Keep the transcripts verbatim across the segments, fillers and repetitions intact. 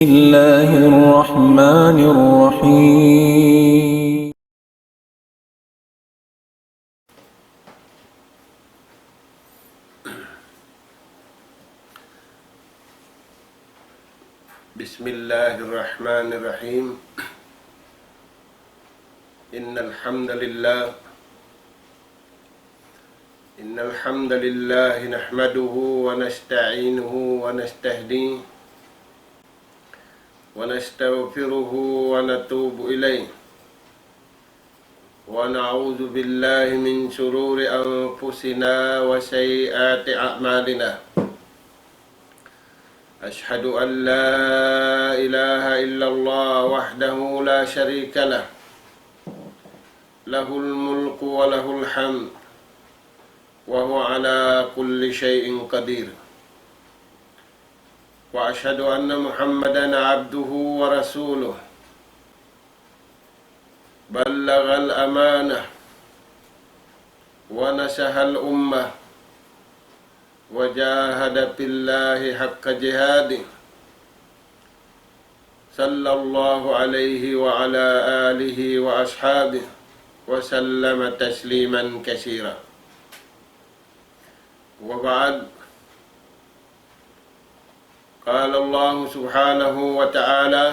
الله الرحمن الرحيم. بسم الله الرحمن الرحيم. إن الحمد لله إن الحمد لله نحمده ونستعينه ونستهديه ونستغفره ونتوب إليه، ونعوذ بالله من شرور أنفسنا وسيئات أعمالنا. أشهد أن لا إله إلا الله وحده لا شريك له، له الملك وله الحمد، وهو على كل شيء قدير. وأشهد أن محمدا عبده ورسوله، بلغ الأمانة ونصح الأمة وجاهد في الله حق جهاده، صلى الله عليه وعلى آله وأصحابه وسلم تسليما كثيرا. وبعد، قال الله سبحانه وتعالى: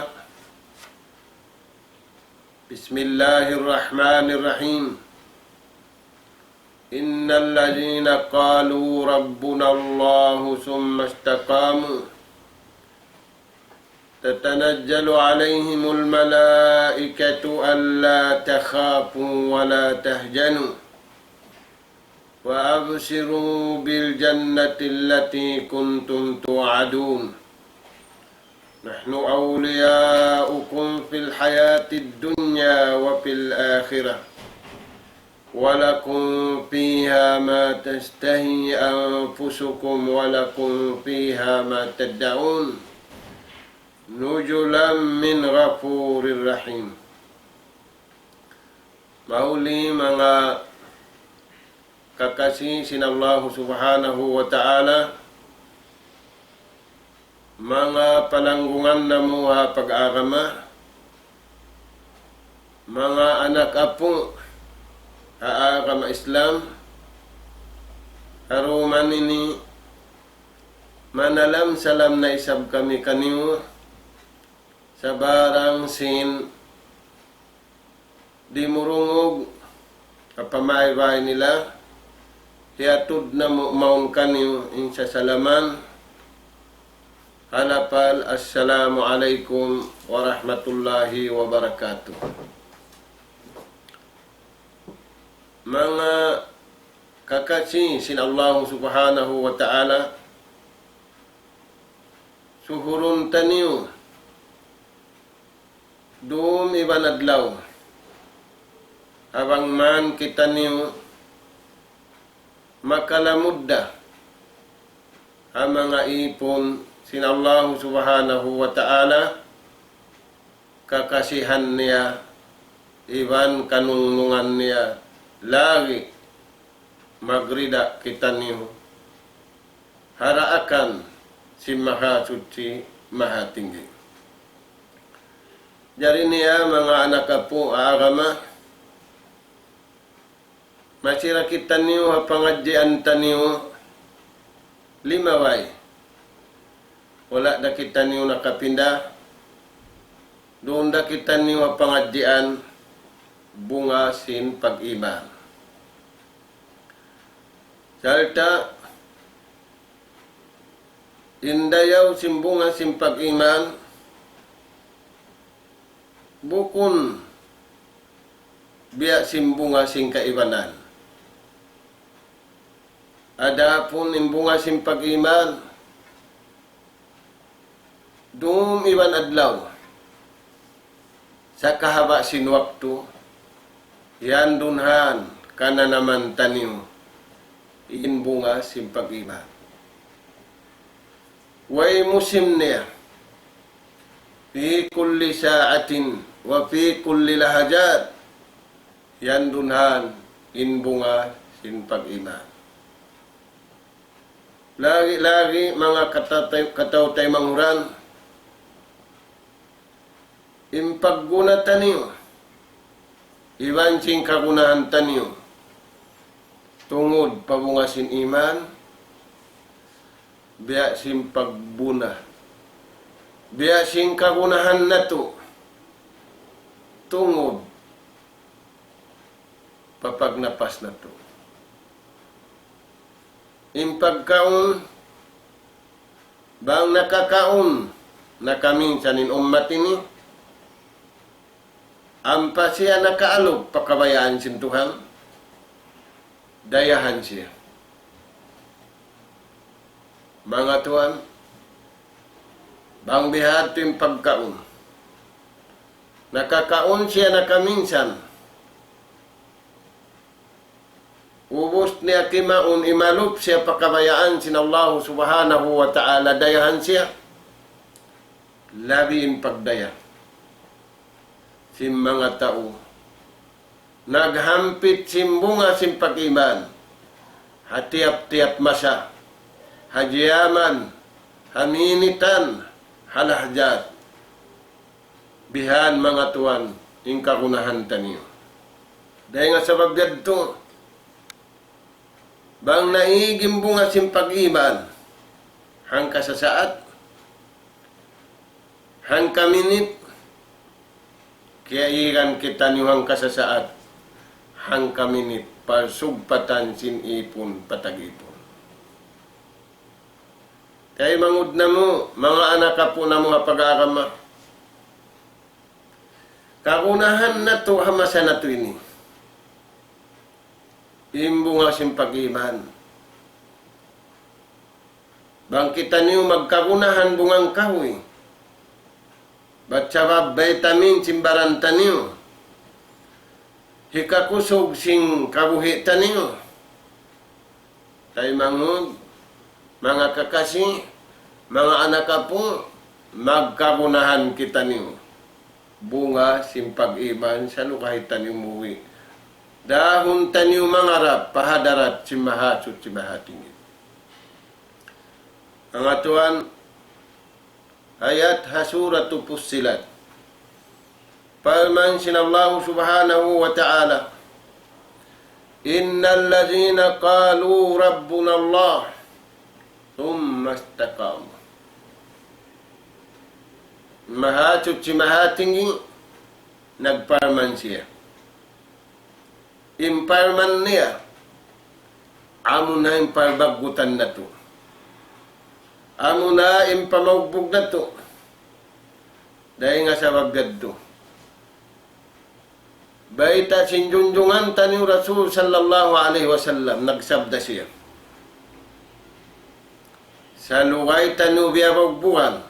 بسم الله الرحمن الرحيم. إن الذين قالوا ربنا الله ثم استقاموا تتنزل عليهم الملائكة ألا تخافوا ولا تحزنوا وأبشروا بالجنة التي كنتم توعدون. نحن أولياؤكم في الحياة الدنيا وفي الآخرة، ولكم فيها ما تشتهي أنفسكم ولكم فيها ما تدعون، نزلا من غفور رحيم. Mahuli manga kakasi sin Allahu Subhanahu wa Ta'ala, manga palanggungan namu' ha pag-agama, manga anak apu' ha agama Islam, karuman ini manalam salam na isab kami kaniyu, sabarang sin dimurungug ha pamaybay nila, hiyatud namu' mawn kaniyu in sasalaman, ha lapal, Assalamu alaykum warahmatullahi wabarakatuh. Manga kakasi sin Allahu Subhanahu wa Ta'ala, suhurun taniyu dum iban adlaw, ha bang man kitaniyu makalamud da ha manga ipun sin Allahu Subhanahu wa Ta'ala, kakasihan niya iban kanungnungan niya, lagi' magrida kitaniyu ha daakan sin Mahasuchi Mahatinggi. Jari niya manga anak apu' ha agama, masi da kitaniyu ha pangadjian taniyu limabay. Wala' da kitaniyu nakapinda, duun da kitaniyu ha pangadjian bunga sin pag-iman. Sarta' in dayaw sin bunga sin pag-iman, bukun biya' sin bunga sin kaibanan. Adapun in bunga sin pag-iman, dum iban adlaw, sakahaba' sin waktu, yan duun han kananaman taniyu in bunga sin pag-iman. Way musim niya, في كل ساعة وفي كل لحظة, yan duun han in bunga sin pag-iman. Lagi'-lagi' manga kataw-, kataw-taymanghuran, in pagguna taniyu, iban sin kagunahan taniyu, tungud pa bunga sin iman, biya' sin pagbuna, biya' sin kagunahan natu', tungud pa pagnapas natu'. In pagkaun, bang nakakaun na kaminsan in ummat ini, ampa siya nakaalup pa kabayaan sin Tuhan, dayahan siya. Manga tuwan, bang bihadtu in pagkaun, nakakaun siya na kaminsan, ubus niya kimaun, imalup siya pa kabayaan sin Allahu Subhanahu wa Ta'ala, dayahan siya, labi in pagdaya sin manga tau naghampit sin bunga sin pag-iman, ha tiyap-tiyap masa, ha jaman, ha minitan, ha lahjat. Bihan manga tuwan in kagunahan taniyu. Dayn ha sabab yadtu, bang naig in bunga sin pag-iman, hangka sasaat, hangka minit, kiyaigan kitaniyu hangka sasaat, hangka minit, parsugpatan sin ipun pa tag-ipun. Kay mangud namu', manga anak apu' namu' ha pag-agama, kagunahan natu' ha masa natu' ini, in bunga sin pag-iman. Bang kitaniyu magkagunahan bungang kahuy, bat sabab vitamin sin baran taniyu, hikakusug sin kabuhi' taniyu. Kay mangud, manga kakasi, manga anak apu', magkagunahan kitaniyu. Bunga sin pag-iman, salugay taniyu muwi'. Dahun taniyu mangarap pa hadarat sin Mahasuchi Mahatinggi. Manga tuwan, ayat ha Suratu Fussilat. Parman sin Allahu Subhanahu wa Ta'ala, إن الذين قالوا ربنا الله ثم استقاموا. Mahasuchi Mahatinggi, nagparman siya. In parman niya, amuna in parbaggutan natu'. Amuna in pamaugbug natu'. Dayn ha sabab yadtu, bayta' sin junjungan taniyu Rasul sallallahu alayhi wasallam, nagsabda siya. Salugay taniyu biyabaugbugan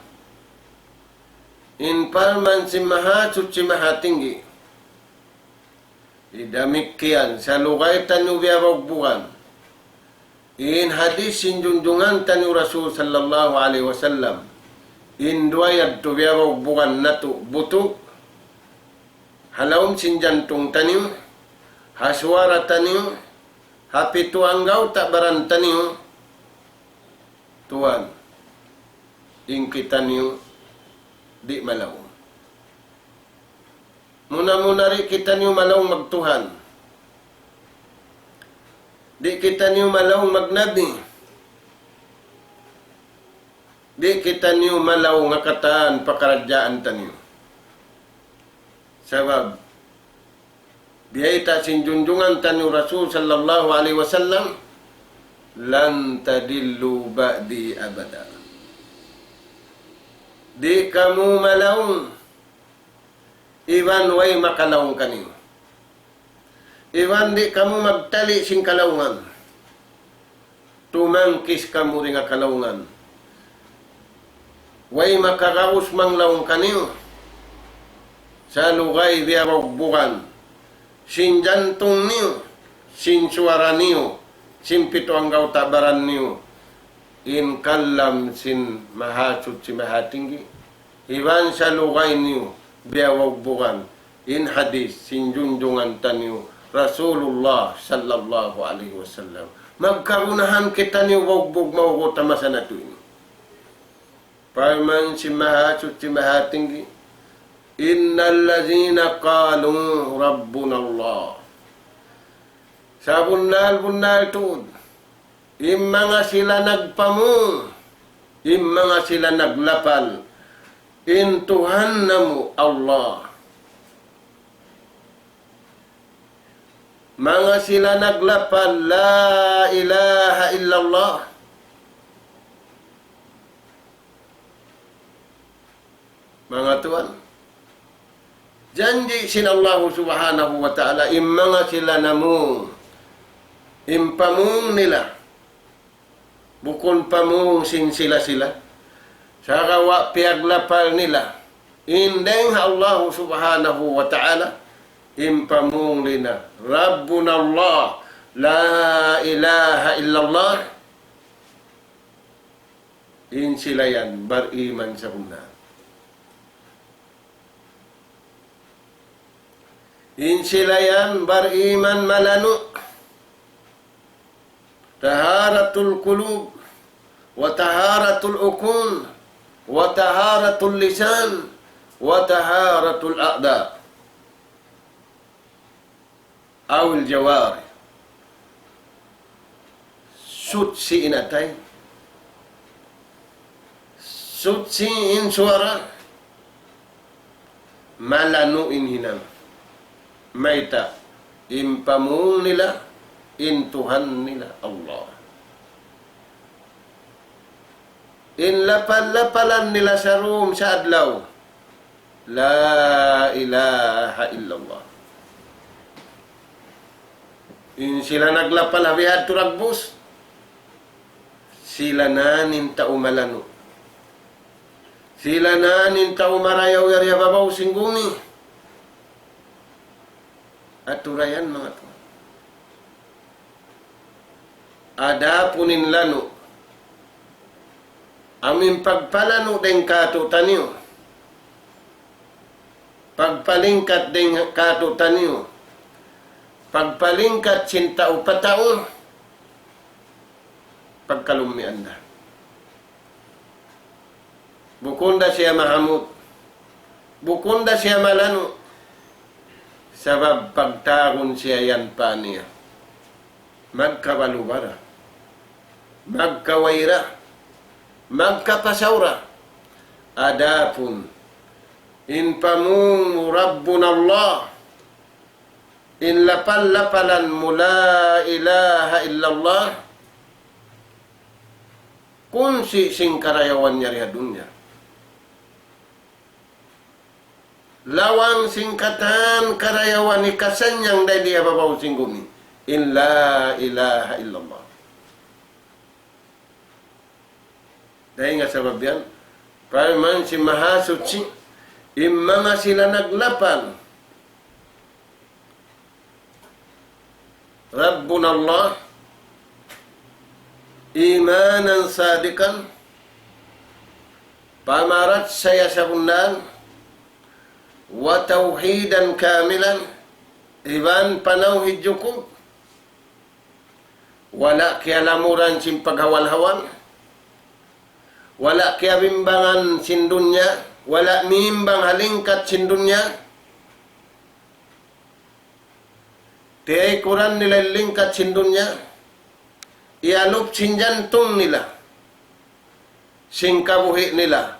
in parman sin Mahasuchi Mahatinggi. Damikkiyan, salugay taniyu biyabaugbugan in hadis sin junjungan taniyu Rasul sallallahu alayhi wasallam. In duwa yadtu biyabaugbugan natu' butug, ha lawm sin jantung taniyu, ha suwara taniyu, ha pitu anggawta' baran taniyu, tuwan, in kitaniyu di' malaung. Muna-muna di' kitaniyu malaung magtuhan. Di' kitaniyu malaung magnabi. Di' kitaniyu malaung ha katan pakaradjaan taniyu. Sabab, biyayta' sin junjungan taniyu Rasul sallallahu alayhi wasallam, لن تضلوا بعدي أبدا. Di' kamu malaung iban way makalaung kaniyu. Iban di' kamu magtali' sin kalaungan. Tumangkis kamu dayn ha kalaungan. Way makagaus manglaung kaniyu. Salugay biyabaugbugan sin jantung niyu, sin suwara niyu, sin pitu anggawta' baran niyu, in kalam sin Mahasuchi Mahatinggi. Iban salugay niyu biyabaugbugan in hadis sin junjungan taniyu Rasulullah sallallahu alayhi wasallam. Magkagunahan kitaniyu baugbug maugut ha masa natu' ini. Parman sin Mahasuchi Mahatinggi, إن الذين قالوا ربنا الله. Sabunnal-bunnal tuud, in manga sila nagpamung, in manga sila naglapal, in Tuhan namu' Allah. Manga sila naglapal, لا إله إلا الله. Manga tuwan, janji' sin Allahu Subhanahu wa Ta'ala, in manga sila namung, in pamung nila, bukun pamung sin sila-sila, sagawa' piyaglapal nila in dayn ha Allahu Subhanahu wa Ta'ala, in pamung nila, ربنا الله، لا إله إلا الله. In sila yan bariman sabunnal. In sila yan bariman malanu'. طهارة القلوب، وطهارة العقول، وطهارة اللسان، وطهارة الأعضاء. أو الجوارح. Suchi in atay. Suchi in suwara. Malanu' in hinang. Mayta'? In pamung nila, in Tuhan nila, Allah. In lapal-lapalan nila sa dum sa adlaw, لا إله إلا الله. In sila naglapal ha bihadtu dagbus, sila na in tau malanu'. Sila na in tau marayaw yari ha babaw sin gumi. Aturayan manga tuwan. Adapun in lanu', amu in pagpalanu' dayn kātu'niyu, pagpalingkat dayn kātu'niyu, pagpalingkat sin tau pa tau, pagkalummian da. Bukun da siya mahamut. Bukun da siya malanu'. Sabab pagtawagun siya yan pa niya, magkabalubara, magkawayra, magkapasaura. Adapun in pamung mu ربنا الله, in lapal-lapalan mu لا إله إلا الله, kunsi sin karayawan yari ha dunya. Lawang sin katan karayawan hikasannyang dayn di ha babaw sin gumi. In لا إله إلا الله. Dayn ha sabab yan, parman sin Mahasuchi, in manga sila naglapal, ربنا الله إيمانا صادقا, pamarachaya sabunnal, وتوحيدا كاملا, iban panawhid jukup, wala' kiyalamuran sin paghawal-hawal, wala' kiyabimbangan sin dunya, wala' mimbang ha lingkat sin dunya. Tiyaykuran nila in lingkat sin dunya, iyalup sin jantung nila, sin kabuhi' nila,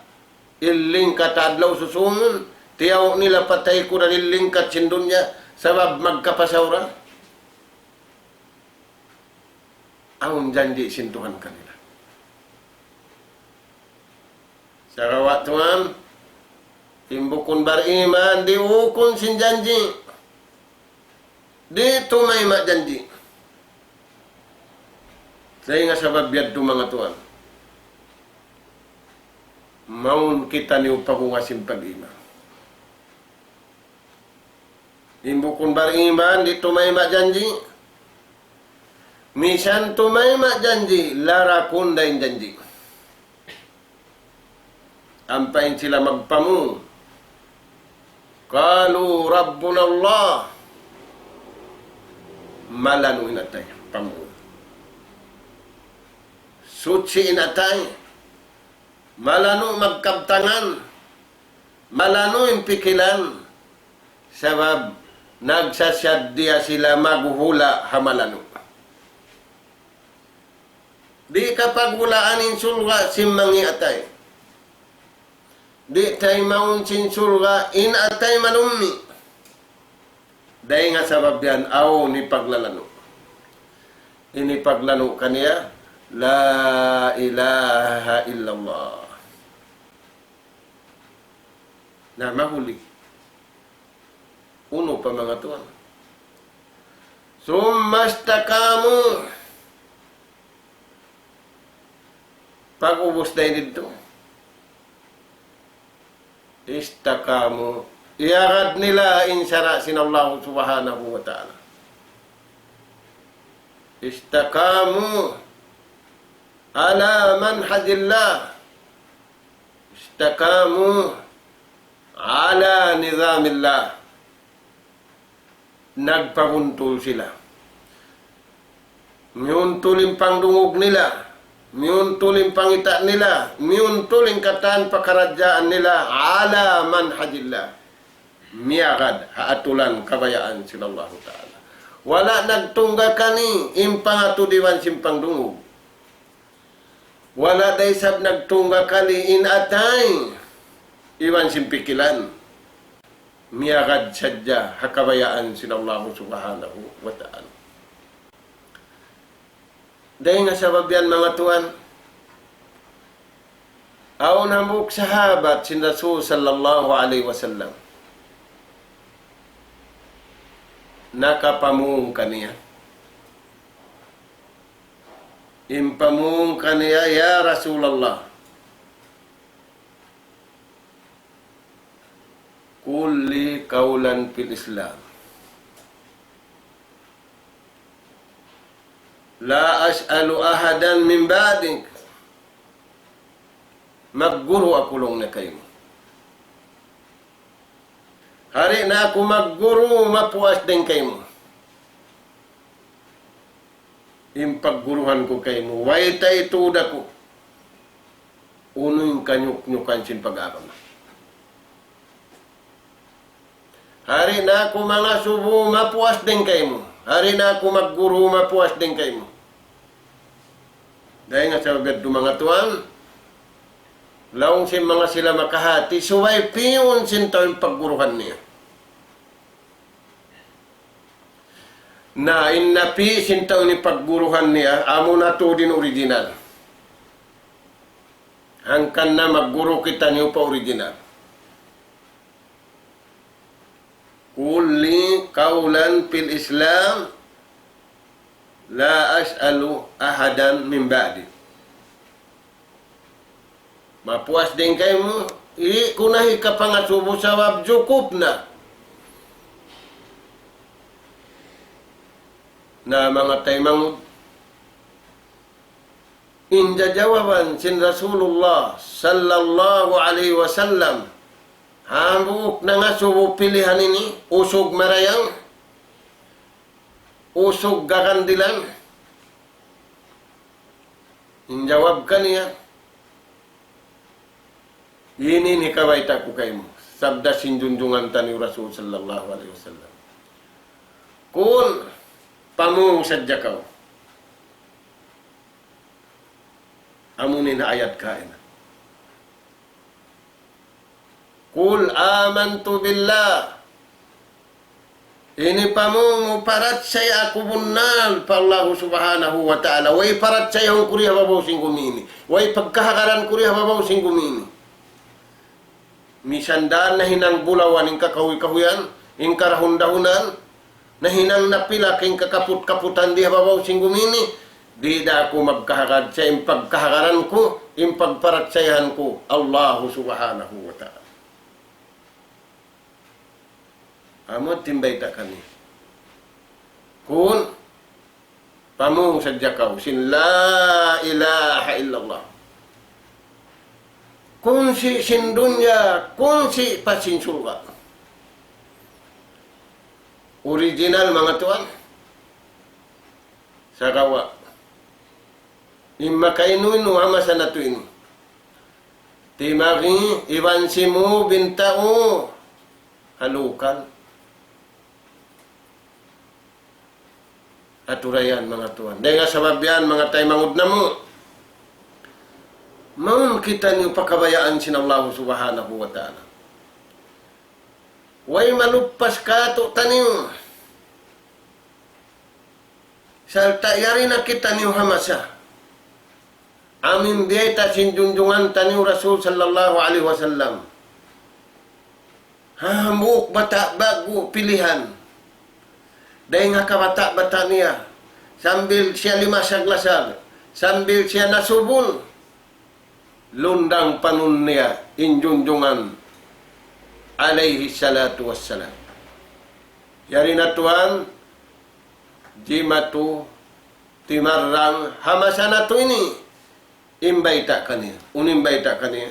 in lingkat adlaw susūngun, tiyaw nila pa taykuran in lingkat sin dunya, sabab magkapasaura. Awn janji' sin Tuhan kanila. Sagawa' tuwan, in bukun bariman, di' ukun sin janji'. Di' tumayma' janji'. Dayn ha sabab yadtu manga tuwan, mawn kitaniyu pa bunga sin pag-iman. In bukun bariman, di' tumayma' janji'. Misan tumayma' janji', larakun da in janji'. Ampa in sila magpamung, قالوا ربنا الله. Malanu' in atay, pamung. Suchi in atay. Malanu' magkabtangan. malanu' in pikilan, sabab nagsasadiya sila maghula' ha malanu'. Di' kapaghulaan in surga' sin mangi' atay. Di' taymaun sin surga' in atay manummi'. Dayn ha sabab yan awn hipaglalanu'. In hipaglanu' kaniya, La ilaha illallah. Na mahuli. Unu pa manga tuwan. ثم استقاموا. Pag-ubus dayn didtu, استقاموا. Iyagad nila in sara' sin Allah Subhanahu wa Ta'ala. استقاموا على منهج الله. استقاموا على نظام الله. Nagpabuntul sila. Miyuntul in pangdungug nila, miyuntul in pangita' nila, miyuntul in katan pakaradjaan nila, على منهج الله. Miyagad ha atulan kabayaan sin Allahu Ta'ala. Wala' nagtunggakani in pangatud iban sin pangdungug. Wala' da isab nagtunggakani in atay iban sin pikilan. Miyagad sadja ha kabayaan sin Allahu Subhanahu wa Ta'ala. Dayn ha sabab yan, manga tuwan, awn hambuuk sahabat sin Rasul sallallahu alayhi wasallam nakapamung kaniya. In pamung kaniya, "Ya Rasulullah, قل لي قولا في الإسلام لا أسأل أحدا من بعدك." Magguru aku laung niya kaymu. Di' na aku magguru mapuas dayn kaymu. In pagguruhan ku kaymu, way taytud aku. Unu in kanyuknyukan sin pag-agama. Di' na aku mangasubu mapuas dayn kaymu. Di' na aku magguru mapuas dayn kaymu. Dayn ha sabab yadtu, manga tuwan, laung sin manga sila makahati, subay pi'un sin tau in pagguruhan niya. Na in napi' sin tau ini pagguruhan niya, amuna tuud in original. Hangkan na magguru kitaniyu pa original. قل لي قولا في الإسلام لا أسأل أحدا من بعدي. Mapuas dayn kaymu, di' ku na hikapangasubu sabab jukup na. Na manga taymanghud, in jawaban sin Rasulullah sallallahu alayhi wasallam, hambuuk nangasubu pilihan ini, usug marayang, usug gagandilan. In jawab kaniya, ini in hikabayta' ku kaymu. Sabda sin junjungan taniyu Rasul sallallahu alayhi wasallam. Kun, pamung sadja kaw. Amu in ayat kaina. قل آمنت بالله. Ini pamung mu, parachaya aku bunnal pa Allahu Subhanahu wa Ta'ala. Way parachayahun ku di ha babaw sin gumi ini. Way pagkahagaran ku di ha babaw sin gumi ini. Misan da nahinang bulawan in kakahuy-kahuyan, in karahun-dahunan, nahinang napila ka in kakaput-kaputan di ha babaw sin gumi ini, di' da aku magkahagad sa in pagkahagaran ku, in pagparachayahan ku, Allahu Subhanahu wa Ta'ala. Amu in bayta' kaniya. Kun, pamung sadja kaw sin لا إله إلا الله. Kunsi sin dunya, kunsi pa sin surga'. Original, manga tuwan. Sagawa' in makainu-inu ha masa natu' ini, Timari iban simu' binta'u ha lukal. Aturayan manga tuwan. Dayn ha sabab yan manga taymanghud namu'. Mawn kitaniyu pakabayaan sin Allahu Subhanahu wa Ta'ala. Way maluppas kātu'niyu. Sarta' yari na kitaniyu ha masa amu in biyayta' sin junjungan taniyu Rasul sallallahu alayhi wasallam. Hambuuk bata' ba'gu pilihan. Dayn ha kabata'-bata' niya. Sambil siya limasag-lasag. Sambil siya nasubul. Lundang panun niya in junjungan alayhi salatu wassalam. Yari na tuwan, jimatu, timarrang, ha masa natu' ini, in bayta' kaniya. Unu in bayta' kaniya?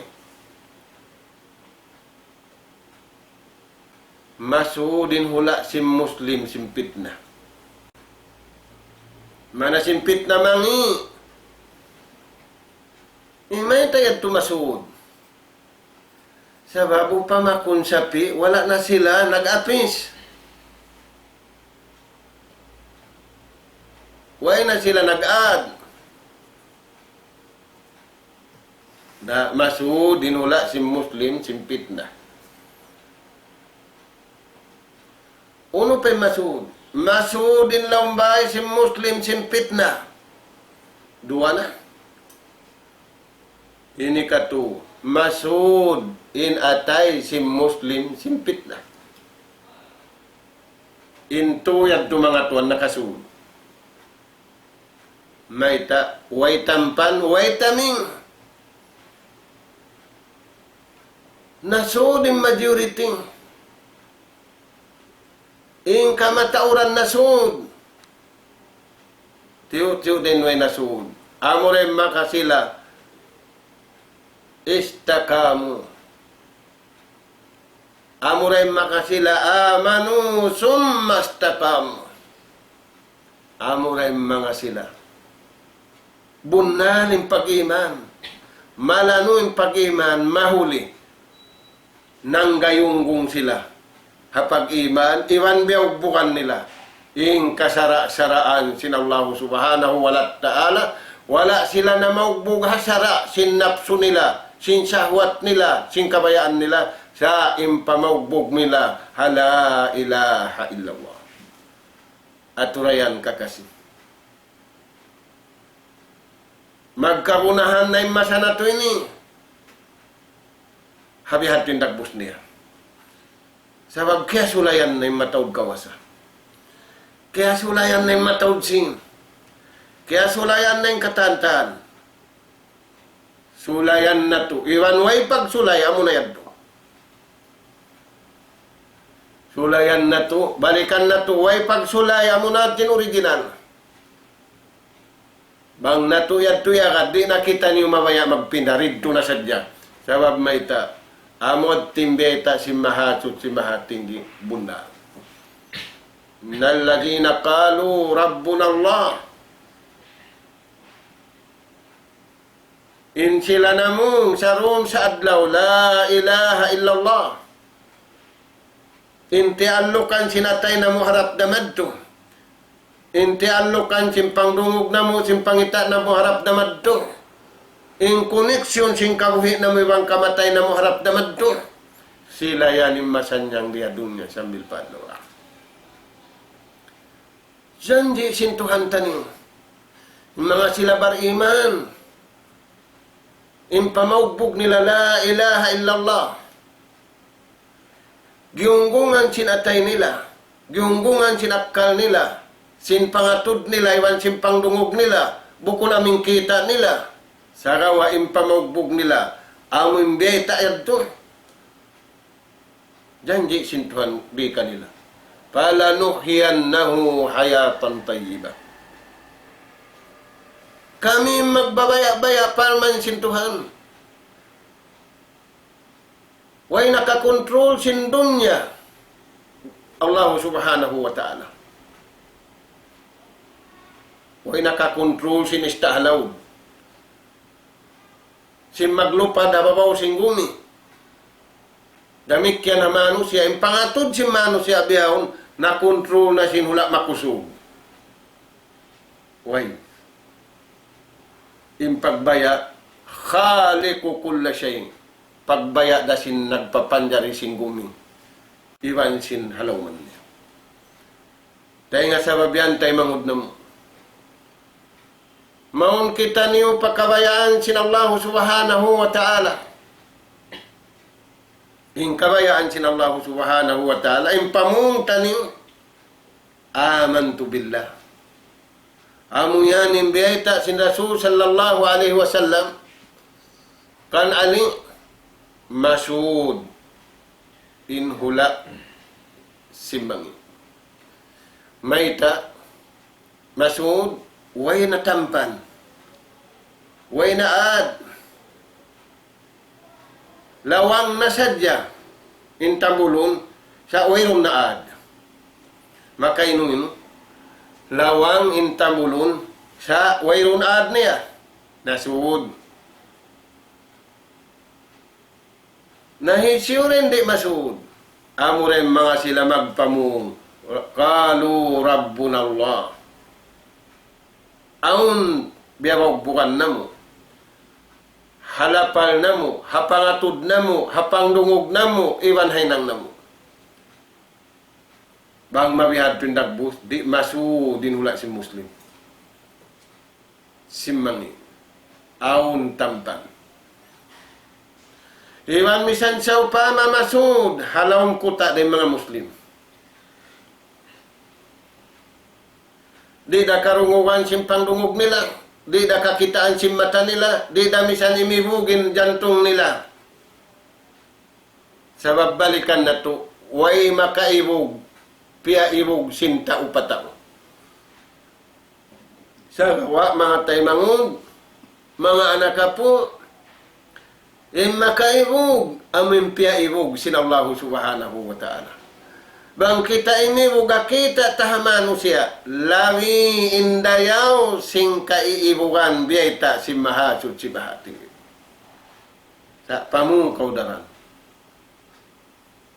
Masud in hula' sin Muslim sin pitna. Mana sin pitna mangi'. Imayta' yadtu masud. Sabab upama kun sapi', wala' na sila nag-apis. Way na sila nag-aad. Na masud in hula' sin Muslim sin pitna. Unu pa in masud? Masud in lawm bāy sin Muslim sin pitna. Duwa na. Ini katu, masud in atay sin Muslim sin pitna. In tū yadtu manga tuwan nakasud. Mayta', way tampan, way taming. Nasud in majority. In kamatauran nasud. Tiyu'-tiyu' dayn way nasud. Amura in manga sila. Istakamu. Amura in manga sila. Amanu summa istakamu. Amura in manga sila. Bunnal in pag-iman. Malanu' in pag-iman, mahuli. Nanggayunggung sila. Ha pag-iman, iban biyugbugan nila. In kasara'-saraan sin Allahu Subhanahu wa Ta'ala, wala' sila namaugbug ha sara' sin napsu nila, sin sahwat nila, sin kabayaan nila, sa' in pamaugbug nila, ha la ilaha illallah. Aturayan kakasi. Magkagunahan na in masa natu' ini. Ha bihadtu in dagbus niya. Sabab kiyasulayan na in mataud kawasa. Kiyasulayan na in mataud sīn. Kiyasulayan na in katantan. Sulayan natu'. Iban way pagsulay, amuna yadtu. Sulayan natu', balikan natu', way pagsulay, amuna in original. Bang natu' yadtu yagad, di' na kitaniyu mabaya' magpinda, didtu na sadja. Sabab mayta', amu in bayta' sin Mahasuchi, Mahatinggi, bunnal. إن الذين قالوا ربنا الله. In sila namung sarung sa adlaw, la ilaha illallah. In tiyaallukan sin atay namu' harap da madtu. In tiyaallukan sin pangdungug namu', sin pangita' namu' harap da madtu. In koneksyon sin kabuhi' namu' iban kamatay namu' harap da madtu. Sila yan in masannyang di ha dunya sambil pa adlaw akhirat. Janji' sin Tuhan taniyu. In manga sila bariman, in pamaugbug nila la ilaha illallah. Giyunggungan sin atay nila, giyunggungan sin akkal nila, sin pangatud nila, iban sin pangdungug nila, bukun amu in kita' nila. Sagawa' in pamaugbug nila, amu in bayta' yadtu. Janji' sin Tuhan di kanila. فلنحيينه حياة طيبة. Kami magbabaya'-baya' parman sin Tuhan. Way nakakontrol sin dunya. Allah Subhanahu wa Ta'ala. Way nakakontrol sin ista' ha laud. sin maglupad ha babaw sin gumi. Damikkiyan ha manusiya', in pangatud sin manusiya' bihaun, nakontrol na sin hula' makusug. Way. In pagbaya', خالق كل شيء. Pagbaya' da sin nagpapanjari sin gumi. Iban sin halawman niya. Dayn ha sabab yan, taymanghud namu'. Mawn kitaniyu pa kabayaan sin Allahu Subhanahu wa Ta'ala. In kabayaan sin Allahu Subhanahu wa Ta'ala, in pamung taniyu, آمنت بالله. Amu yan in biyayta' sin Rasul sallallahu alayhi wasallam, kan Ali, masud in hula' sin mangi'. Mayta', masud, way na tampan. Way na aad. Lawang na sadja in tambulun, sa' wayruun na aad. Makainu-inu, lawang in tambulun, sa' wayruun aad niya. Nasud. Na hisiyu in di' masud? Amura in manga sila magpamung, قالوا ربنا الله. Awn biyabaugbugan namu', ha lapal namu', ha pangatud namu', ha pangdungug namu', iban ha hinang namu'. Bang mabihadtu in dagbus, di' masud in hula' sin Muslim. Sin mangi'. Awn tampan. Iban misan sawpama masud, ha lawm kuta' dayn manga Muslim. Di' da karungugan sin pangdungug nila, di' da kakitaan sin mata nila, di' da misan imibug in jantung nila. Sabab balikan natu', way makaibug, piyaibug sin tau pa tau. Sagawa' manga taymanghud, manga anak apu', in makaibug, amu in piyaibug sin Allahu Subhanahu wa Ta'ala. Bang kita imibug, kita' ta ha manusiya', labi in dayaw sin kaiibugan biyayta' sin Mahasuchi Mahatinggi. Sa' pamung kaw daran.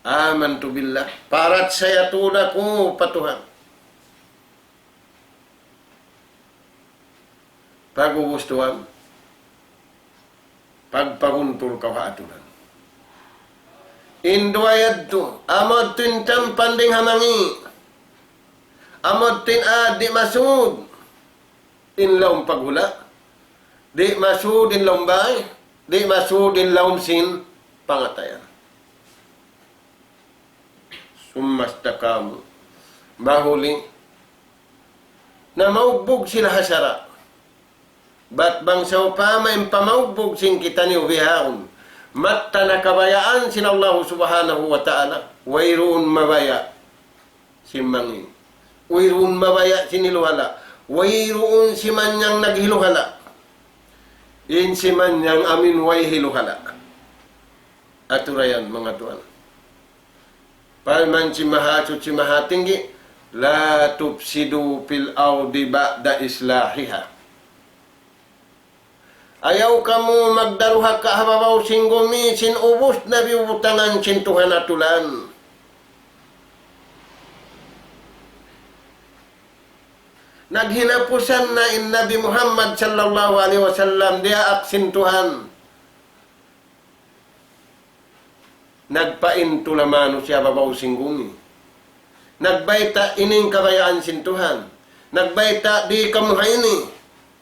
آمنت بالله, parachaya tuud aku pa Tuhan. Pag'ubus tuwan, pagpabuntul kaw ha aturan. In duwa yadtu, amu yadtu in tampan dayn ha mangi'. Amu yadtu in aad di' masud in lawm paghula'. Di' masud in lawm bay, di' masud in lawm sin pangatayan. ثم استقاموا. Mahuli na maugbug sila ha sara'. Bat bang sawpama in pamaugbug sin kitaniyu bihaun, matta na kabayaan sin Allahu Subhanahu wa Ta'ala, wayruun mabaya' sin mangi'. Wayruun mabaya' sin hiluhala'. Wayruun simanyang naghiluhala'. In simanyang amin way hiluhala'. Atura yan, manga tuwan. Parman sin Mahasuchi Mahatinggi, لا تفسدوا في الأرض بعد إصلاحها. Ayaw kamu magdaruhaka ha babaw sin gumi sin ubus na biyubutangan sin Tuhan atulan. Naghinapusan na in Nabi Muhammad sallallahu alayhi wasallam diyaak sin Tuhan. Nagpaintul ha manusiya' babaw sin gumi. Nagbayta' ini in kabayaan sin Tuhan. Nagbayta' di' kamu ha ini.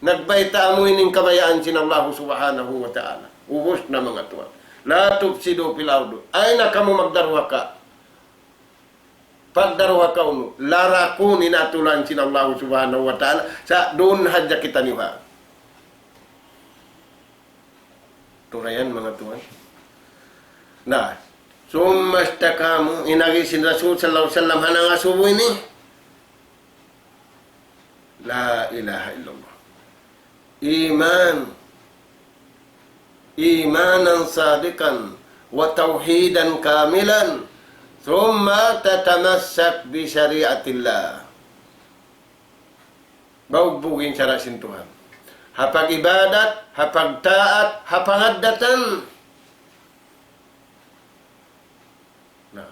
Nagbayta' amu ini in kabayaan sin Allahu Subhanahu wa Ta'ala. Ubus na manga tuwan. لا تفسدوا في الأرض. Ayaw na kamu magdaruhaka. Pagdaruhaka unu, larakun in aturan sin Allahu Subhanahu wa Ta'ala, sa' duun hadja kitaniyu ha. Turayan, manga tuwan. Na, ثم استقاموا, in agi sin Rasul sallallahu alayhi wasallam ha nangasubu ini, لا إله إلا الله. إيمان، إيمانا صادقا وتوحيدا كاملا، ثم تتمسك بشريعة الله. Baugbug in sara' sin Tuhan. ha pag-ibadat, ha pagtaat, ha pangaddatan. Na,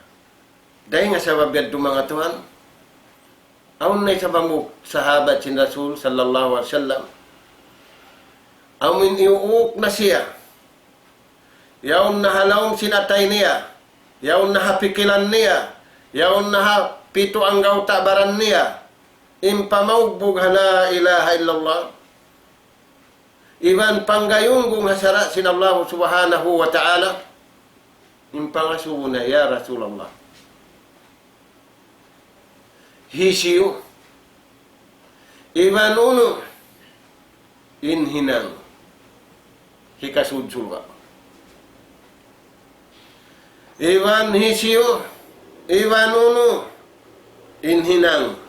dayn ha sabab yadtu, manga tuwan, awn na isab hambuuk sahabat sin Rasul sallallahu alayhi wasallam, amun iyuuk na siya, yaun na ha lawm sin atay niya, yaun na ha pikilan niya, yaun na ha pitu anggawta' baran niya, in pamaugbug ha la ilaha illallah, iban panggayunggung ha sara' sin Allah subhanahu wa ta'ala, in pangasubu niya, "Ya Rasulullah, hisiyu iban unu in hinang hikasud surga'? Iban hisiyu iban unu in hinang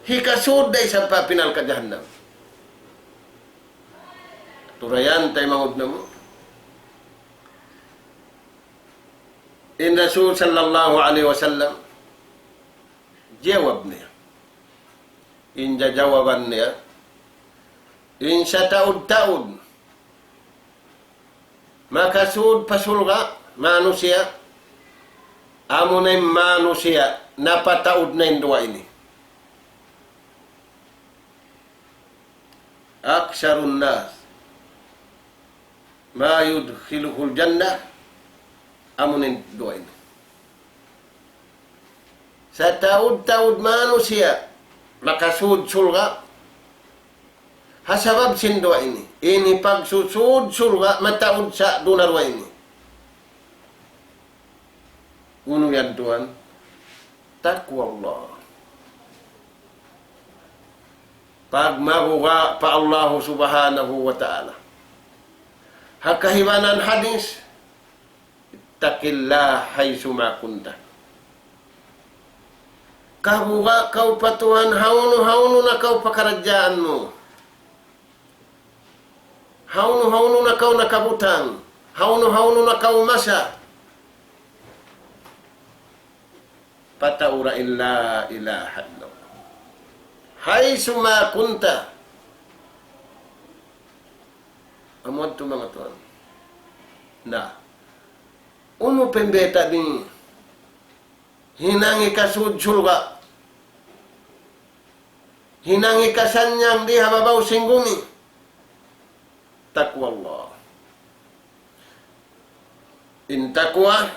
hikasud da isab pa api narka' jahannam?" Turayan taymanghud namu'. In Rasul sallallahu alayhi wasallam, jawab niya. In jajawaban niya, in sataud-taud makasud pa surga' manusiya', amuna in manusiya' napataud na in duwa ini. أكثر الناس ما يدخله الجنة, amuna in duwa ini. Sataud-taud manusiya' makasud surga' ha sabab sin duwa ini. Ini pagsusud surga' mataud sa' duun ha duwa ini. Unu yan, tuwan? Taqwa Allah. Pagmabuga' pa Allahu subhanahu wa ta'ala. Ha kahibanan hadis, اتق الله حيثما كنت. Kabuga' kaw pa Tuhan, hawnu-hawnu na kaw pakaradjaan mu. Hawnu-hawnu na kaw nakabutang. Hawnu-hawnu na kaw masa. Pataura in la ilaha illallah. حيثما كنت. Amu yadtu, manga tuwan. Na, unu pa in bayta' ini? Hinang hikasud surga'. Hinang hikasannyang di ha babaw sin gumi. Taqwa Allah. In taqwa,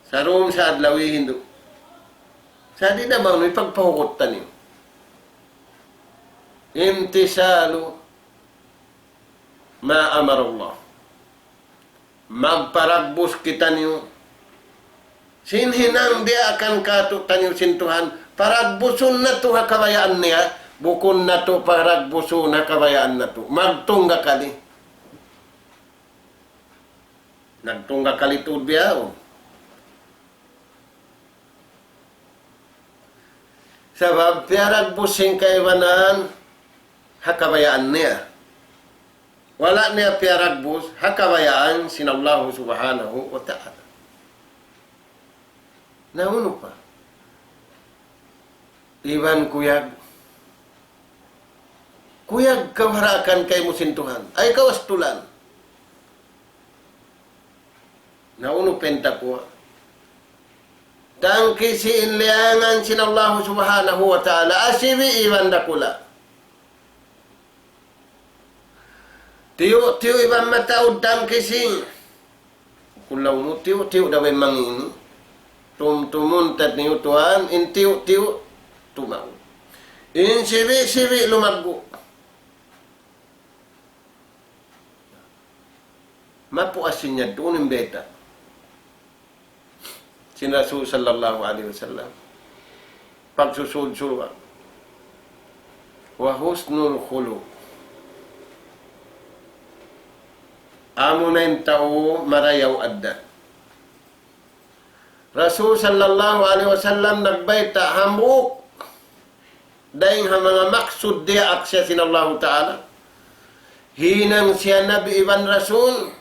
sarum sa adlaw hindu'. Sa' di' da bang nu ipagpahugut taniyu. امتثال ما أمر الله. Magparagbus kitaniyu sin hinang diyaakan kātu'niyu sin Tuhan, paragbusun natu' ha kabayaan niya, bukun natu' paragbusun ha kabayaan natu'. Magtunggakali. Nagtunggakali tuud bihaun. Sabab piyaragbus sin kaibanan ha kabayaan niya. Wala' niya piyaragbus ha kabayaan sin Allahu subhanahu wa ta'ala. Na unu pa? Iban kuyag. Kuyag kaw ha daakan kaymu sin Tuhan. Ay kaw astulan. Na unu pa in taqwa? Tangkisi in liyangan sin Allahu subhanahu wa ta'ala, asibi' iban dakula'. Tiyu'-tiyu' iban mataud tangkisi. Kulaw mu tiyu'-tiyu' da ba in mangī' ini. Tumtumun ta niyu tuwan, in tiyu'-tiyu' tumaud. In sibi'-sibi' lumaggu'. Mapuas sin yadtu in bayta' sin Rasul sallallahu alayhi wasallam. Pagsusud surga'. وحسن الخلق. Amuna in tau marayaw addat. Rasul sallallahu alayhi wasallam nagbayta' hambuuk dayn ha manga maksud diyaak siya sin Allahu Ta'ala. Hinang siya Nabi iban Rasul,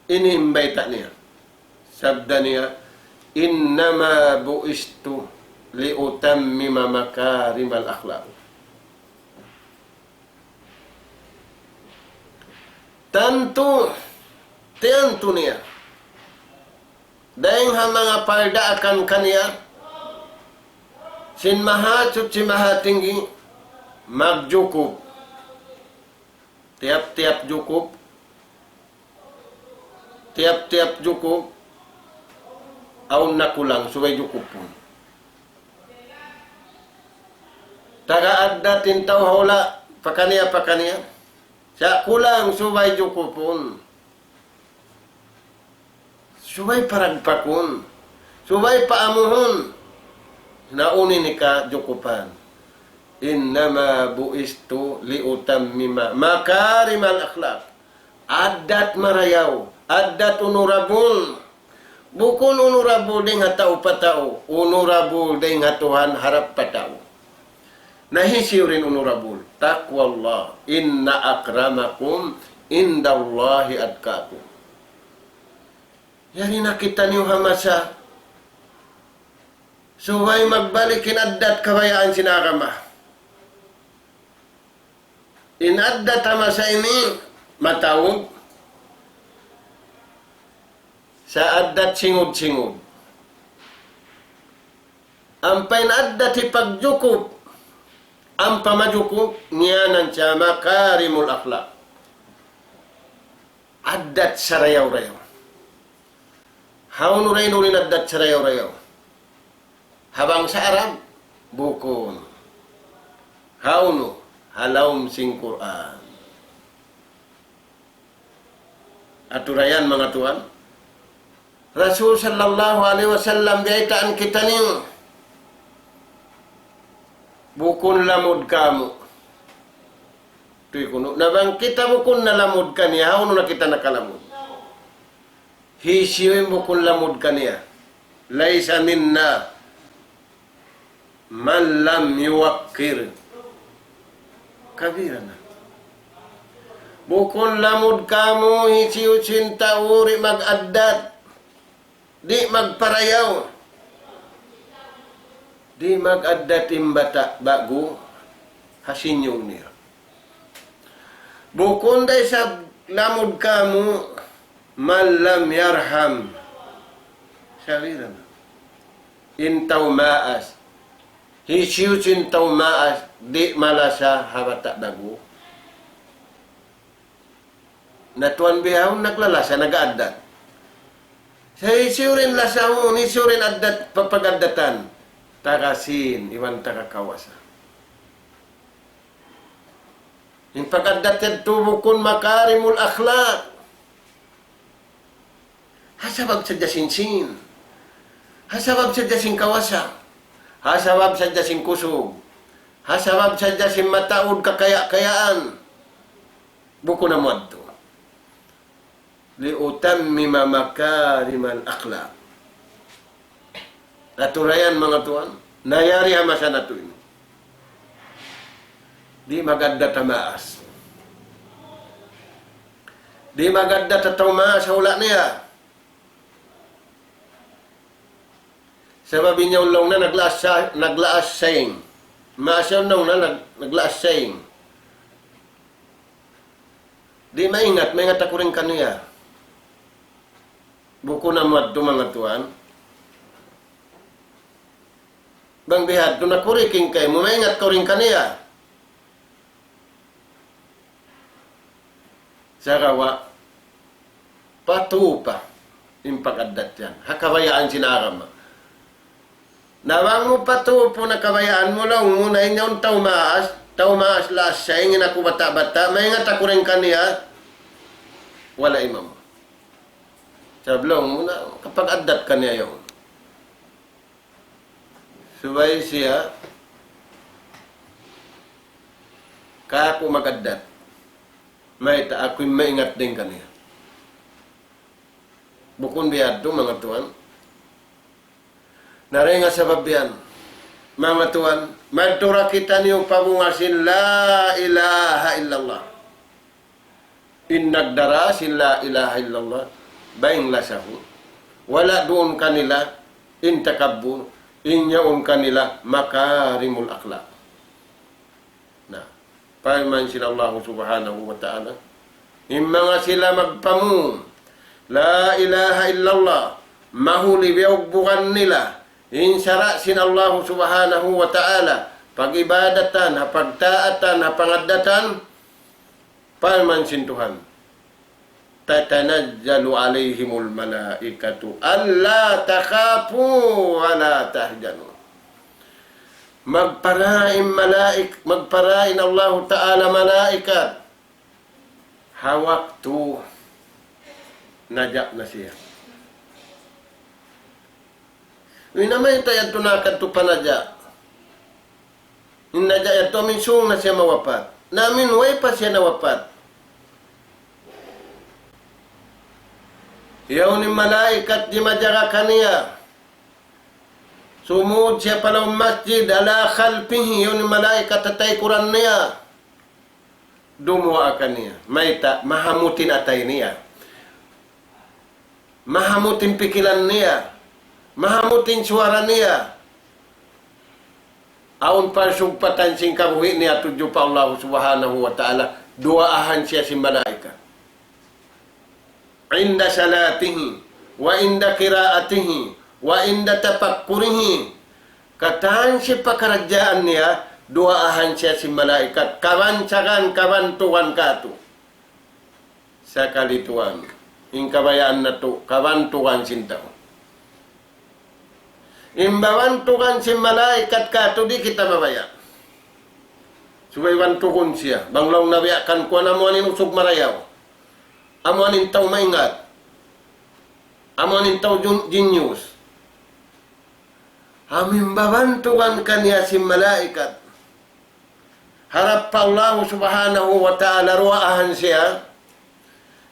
ini in bayta' niya. Sabda niya, إنما بعثت لأتمم مكارم الأخلاق. Tantu, tiyantu niya. Dayng ha manga pardaakan kaniya sin Mahasuchi Mahatinggi, magjukup. Tiyap-tiyap jukup. Tiyap-tiyap jukup. Awn na kulang, subay jukupun. Taga addat in tau ha hula', pakaniya-pakaniya. Sa' kulang subay jukupun. Subay paragpakun. Subay paamuhun. Na unu in hikajukupan. إنما بعثت لأتمم مكارم الأخلاق. Addat marayaw, addat honorable. Bukun honorable dayng ha tau pa tau, honorable dayng ha Tuhan harap pa tau. Na hisiyu in honorable? تقوى الله. إن أكرمكم عند الله أتقاكم. Yari na kitaniyu ha masa subay magbalik in addat kabayaan sin agama. In addat ha masa ini mataud, sa' addat singud-singud. Ampa in addat hipagjukup, ampa majukup, ngiyanan siya makarimul akhlak. Addat sarayaw-rayaw. Hawnu ra in unu in addat sarayaw-rayaw? Ha bangsa Arab? Bukun. Hawnu? Ha lawm sin Qur'an. Atu ra yan, manga tuwan. Rasul sallallahu alayhi wasallam biyaytaan kitaniyu. Bukun lamud kamu. Tuy kunu', na bang kita bukun na lamud kaniya, hawnu na kita nakalamud? Hisiyu in bukun lamud kaniya? ليس منا من لم يوقر كبيرنا. Bukun lamud kamu hisiyu-siyu in tau di' mag-addat, di' magparayaw, di' mag-addat in bata' ba'gu ha senior niya. Bukun da isab lamud kamu من لم يرحم صغيرنا. In tau maas. Hisiyu-siyu in tau maas, di' malasa ha bata' ba'gu. Na tuwan bihaun naglalasa, nag-addat. Sa' hisiyu in lasahun, hisiyu in addat, pag-addatan? Taga sīn, iban taga kawasa. In pag-addat yadtu bukun makarimul akhlak. Ha sabab sadja sin sīn. Ha sabab sadja sin kawasa. Ha sabab sadja sin kusug. Ha sabab sadja sin mataud kakaya-kayaan. Bukun amu yadtu. لأتمم مكارم الأخلاق. Atu ra yan, manga tuwan. Na yari ha masa natu' ini. Di' mag-addat ha maas. Di' mag-addat ha tau maas ha hula' niya. Sabab in yaun laung na naglaas sa-, naglaas saying. Maas yaun laung na nag-, naglaas saying. Di' maingat, maingat aku dayn kaniya. Bukun amu yadtu, manga tuwan. Bang bihadtu nakuriking kaymu, maingat kaw dayn kaniya. Sagawa', patupa in pag-addat yan. Ha kabayaan sin agama. Na bang mu patupu na kabayaan mu, laung mu na in yaun tau maas, tau maas laas saying, in aku bata'-bata', maingat aku dayn kaniya, wala' imam. Sabab laung mu na, kapag-addat kaniya yaun. Subay siya, kāku' mag-addat. Mayta' aku in maingat dayn kaniya. Bukun biyadtu, manga tuwan. Na dayn ha sabab yan, manga tuwan, madtu ra kitaniyu pa bunga sin لا إله إلا الله. In nagdara sin لا إله إلا الله, bang lasahun. Wala' duun kanila in takabbur, in yaun kanila makarimul akhlak. Na, parman sin Allah subhanahu wa ta'ala, In manga sila magpamung, لا إله إلا الله, mahuli biyugbugan nila in sara' sin Allahu Subhanahu wa Ta'ala, pag-ibadatan, ha pagtaatan, ha pangaddatan, parman sin Tuhan, تتنزل عليهم الملائكة ألا تخافوا ولا تحزنوا. Magpara in malaik-, magpara in Allahu Ta'ala malaikat ha waktu naja' na siya. Ina mayta' yadtu nakadtu pa naja'? In naja' yadtu amin sung na siya mawapat. Na amin way pa siya nawapat. Yaun in malaikat dimajaga kaniya. Sumud siya pa lawm masjid, على خلفه, yaun in malaikat ha taykuran niya. Dumuwaa kaniya. Mayta', mahamut in atay niya. Mahamut in pikilan niya. Mahamut in suwara niya. Awn parsugpatan sin kabuhi' niya tudju pa Allahu Subhanahu wa Ta'ala, duwaahan siya sin malaikat. عند صلاته وعند قراءته وعند تفكره. Katan sin pakaradjaan niya, duwaahan siya sin malaikat, kabansagan, kabantugan katu'. Sakali tuwan, in kabayaan natu', kabantugan sin tau. In babantugan sin malaikat katu' di' kita mabaya'. Subay bantugun siya, bang laung na biya' kan kuwan amu in usug marayaw. Amu in tau maingat. Amu in tau jun-, genius. Amu in babantugan kaniya sin malaikat. Harap pa Allahu Subhanahu wa Ta'ala duwaahan siya.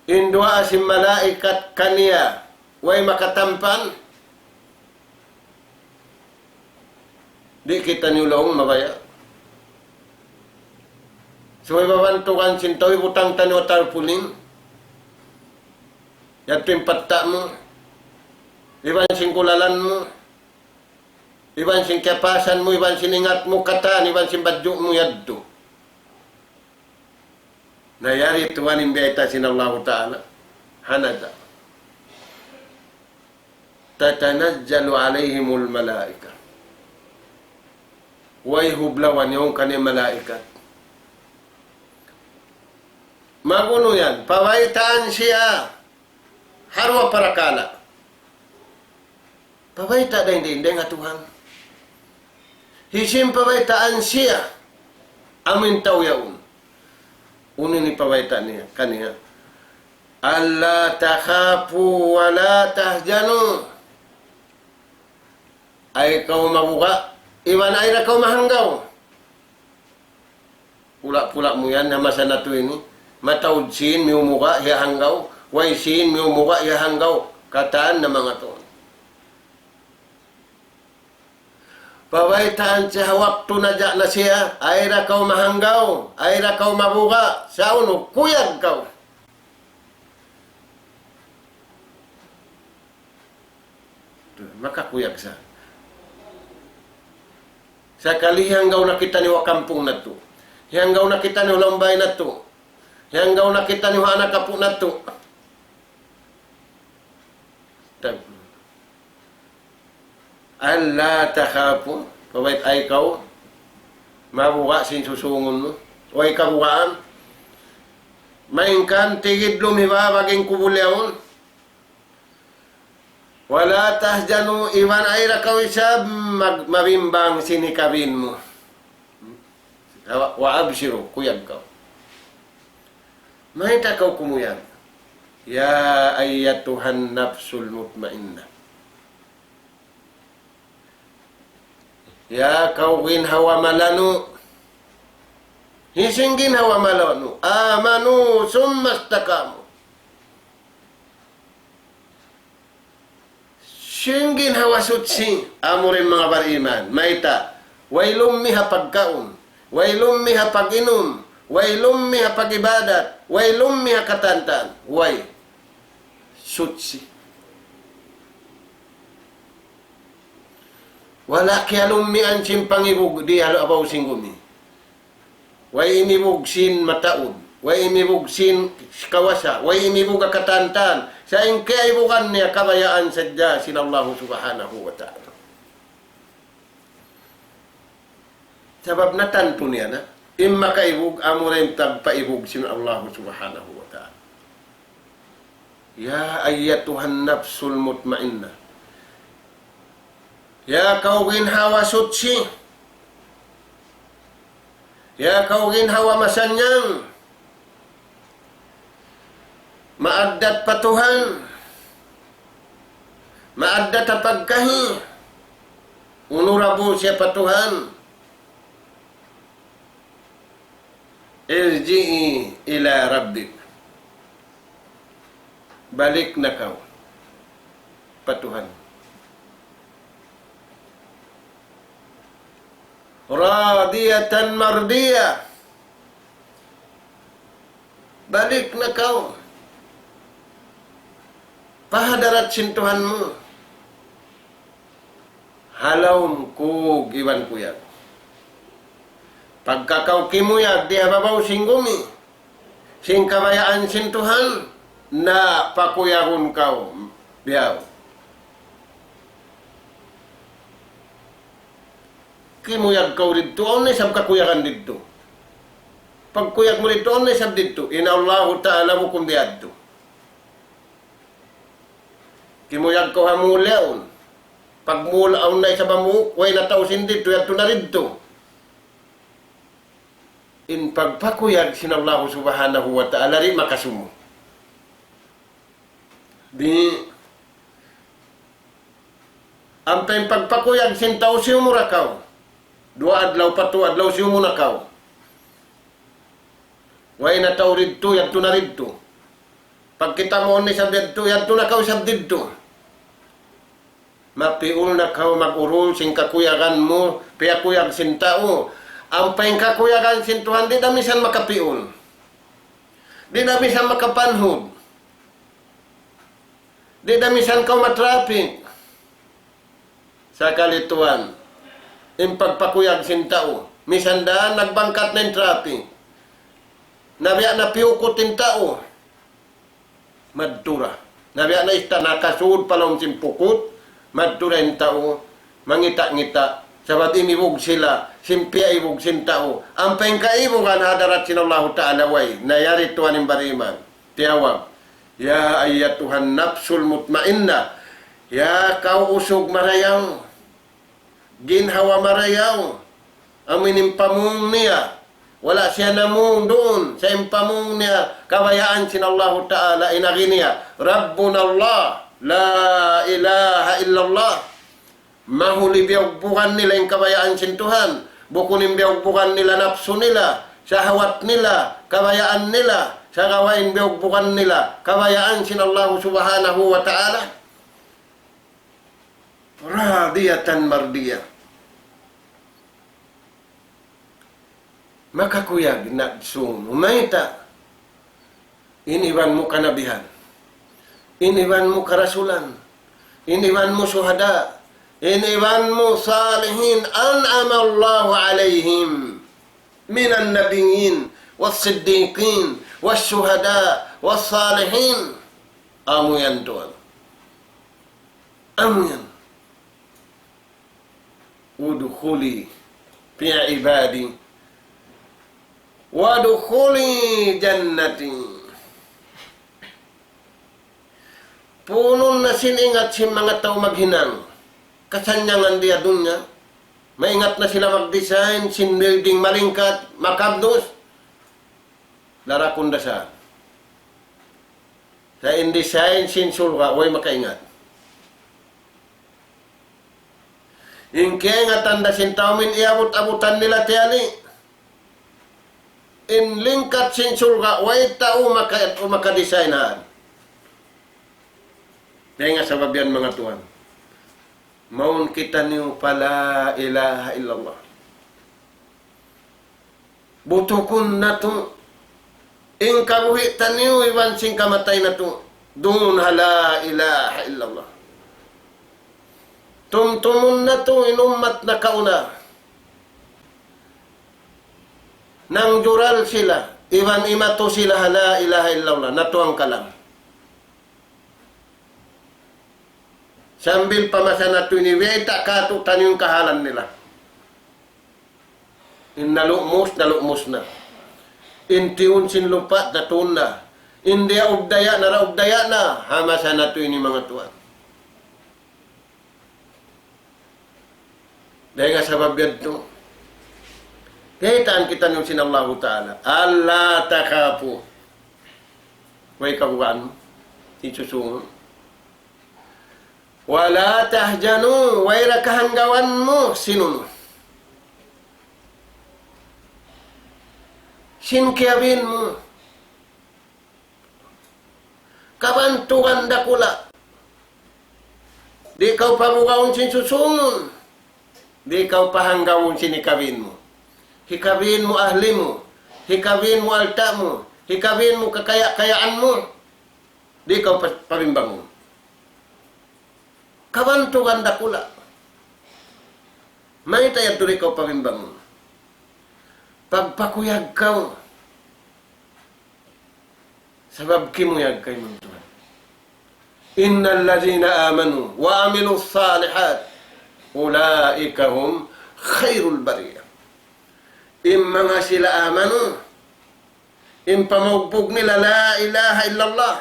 In duwaa sin malaikat kaniya, way makatampan. Di' kitaniyu laung mabaya'. Subay babantugan sin tau, ibutang taniyu ha tarpaulin. Yadtu in patta' mu, iban sin kulalan mu, iban sin kiyapasan mu, iban sin ingat mu, katan, iban sin badju' mu yadtu. Na yari tuwan in biyayta' sin Allahu Ta'ala. Hanata. تتنزل عليهم الملائكة. Way hublawan yaun kaniya malaikat. Magunu yan, pabaytaan siya ha duwa parakala'. Pabayta' dayn-dayn dayn ha Tuhan. Hisiyu in pabaytaan siya amu in tau yaun? Unu in pabayta' niya kaniya? ألا تخافوا ولا تحزنوا. Ayaw kaw mabuga', iban ayaw da kaw mahanggaw. Pula-pula mu yan, ha masa natu' ini. Mataud sin miyumuga', hiyahanggaw. Way sin miyumuga', hiyahanggaw. Katan na manga tuwan. Pabaytaan siya ha waktu naja' na siya, ayaw da kaw mahanggaw, ayaw da kaw mabuga', sa' unu, kuyag kaw. Makakuyag sa. Sakali hiyanggaw na kitaniyu ha kampung natu'. Hiyanggaw na kitaniyu ha lawm bāy natu'. Hiyanggaw na kitaniyu ha anak apu' natu'. Tag-, ألا تخافوا, pabayt ayaw kaw mabuga' sin susungun mu. Way kabugaan. Malayngkan tigid lumibabag in kubul yaun. ولا تحزنوا, iban ayaw da kaw isab mag-, mabimbang sin hikabin mu. Wa-, وأبشروا, kuyag kaw. Mayta' kaw kumuyag? يا أيتها النفس المطمئنة. Ya kaw ginhawa malanu'. Hisiyu in ginhawa malanu'? آمنوا ثم استقاموا. Hisiyu in ginhawa suchi? Amura in manga bariman. Mayta'? Way lummi' ha pagkaun. Way lummi' ha pag-inum. Way lummi' ha pag-ibadat. Way lummi' ha katantan. Way. Suchi. Wala' kiyalummian sin pangibug di ha babaw sin gumi. Way inibug sin mataud. Way imibug sin kawasa, way imibug ha katantan. Sa' in kiyaibugan niya kabayaan sadja sin Allahu Subhanahu wa Ta'ala. Sabab natantu niya na. In makaibug, amura in tagpaibug sin Allahu Subhanahu wa Ta'ala. يا أيتها النفس المطمئنة. Ya kaw ginhawa suchi. Ya kaw ginhawa masannyang. Maaddat pa Tuhan. Maaddat ha pagkahi. Honorable siya pa Tuhan. ارجعي إلى ربك. Balik na kaw pa Tuhan. راضية مرضية. Balik na kaw pa hadarat sin Tuhan mu. Ha lawm kug iban kuyag. Pagka kaw kimuyag di ha babaw sin gumi, sin kabayaan sin Tuhan, na pakuyagun kaw bihaun. Kimuyag kaw didtu, awn na isab kakuyagan didtu. Pagkuyag mu didtu, awn na isab didtu. In Allahu Ta'ala bukun biyadtu. Kimuyag kaw ha mall yaun. Pag mall, awn na isab ha mall, way na tau sin didtu, yadtu na didtu. In pagpakuyag sin Allahu Subhanahu wa Ta'ala, di' makasumu. Di', ampa in pagpakuyag sin tau siyumu ra kaw. Duwa adlaw, patu adlaw siyumu na kaw. Way na tau didtu, yadtu na didtu. Pagkita' mu ni isab didtu, yadtu na kaw isab didtu. Mapiul na kaw mag-urul sin kakuyagan mu, piyakuyag sin tau. Ampa in kakuyagan sin Tuhan, di' da misan makapiul. Di' da misan makapanhud. Di' da misan kaw matraffic. Sakali tuwan, in pagpakuyag sin tau. Misan da nagbangkat na in traffic. Na biya' na piyukut in tau. Madtu ra. Na biya' na isab nakasud pa lawm sin pukut, madtu ra in tau, mangita'-ngita'. Sabab imibug sila, sin piyaibug sin tau. Ampa in kaibugan ha hadarat sin Allahu Ta'ala way, na yari tuwan in bariman. Tiyawag. يا أيتها النفس المطمئنة. Ya kaw usug marayaw. Ginhawa marayaw, amu in pamung niya, wala' siya namung duun, sa' in pamung niya, kabayaan sin Allahu Ta'ala in agi niya, ربنا الله، لا إله إلا الله. Mahuli biyugbugan nila in kabayaan sin Tuhan, bukun in biyugbugan nila napsu nila, sahawat nila, kabayaan nila, sagawa' in biyugbugan nila, kabayaan sin Allahu Subhanahu wa Ta'ala. راضية مرضية. Makakuyag na sun. Mayta'? In iban mu kanabihan. In iban mu karasulan. In iban mu suhada. In iban mu salihin. أنعم الله عليهم من النبيين والصديقين والشهداء والصالحين. Amu yan tuwan. Amu yan. ادخلي في عبادي وادخلي جنتي. Punun na sin ingat sin manga tau maghinang kasannyangan di ha dunya. Maingat na sila mag-design sin building malingkat, makabnus. Darakun da sa. Sa' in design sin surga', way makaingat. In kaingatan da sin tau amu in iyabut-abutan nila tiyali. In lingkat sin surga', way tau maka-, makadesign han. Dayn ha sabab yan, manga tuwan. Mawn kitaniyu pa la ilaha illallah. Butukun natu' in kabuhi' taniyu iban sin kamatay natu'. Duun ha la ilaha illallah. Tumtumun natu' in ummat nakauna. Nangjural sila. Iban imatu sila ha la ilaha illallah, natuang kalam. Sambil pa masa natu' ini, wayta' katu'taniyu in kahalan nila. In nalumus, nalumus na. In tiyun sin lupa', natun na. In diyaubdaya', naraubdaya' na. Ha masa natu' ini, manga tuwan. Dayn ha sabab yadtu, kiyaitaan kitaniyu sin Allahu Ta'ala. ألا تخافوا. Way kabugaan mu, in susungun. ولا تحزنوا, way da kahanggawan mu, sin unu. Sin kiyabin mu. Kabantugan dakula'. Di' kaw pabugaun sin susungun. Di' kaw pahanggawun sin hikabin mu. Hikabin mu ahli mu. Hikabin mu alta' mu. Hikabin mu kakaya-kayaan mu. Di' kaw pa-, pabimbangun. Kabantugan dakula'. Mayta' yadtu di' kaw pabimbangun? Pagpakuyag kaw. Sabab kimuyag kaymu in Tuhan. إن الذين آمنوا وعملوا الصالحات أولئك هم خير البرية. In manga sila amanu, in pamaugbug nila la ilaha illallah.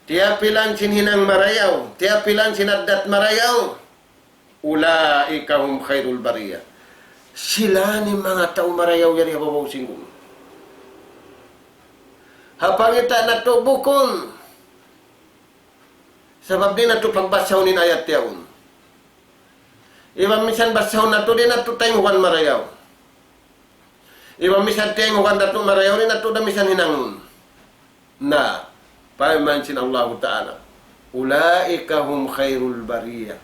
Tiyapilan sin hinang marayaw, tiyapilan sin addat marayaw. أولئك هم خير البرية. Sila in manga tau marayaw yari ha babaw sin gumi. Ha pangita' natu' bukun. Sabab di' natu' pagbasahun in ayat yaun. Iban minsan basahun natu', di' natu' tayngugan marayaw. Iban minsan tayngugan natu' marayaw, di' natu' da minsan hinangun. Na, parman sin Allahu Ta'ala, أولئك هم خير البرية.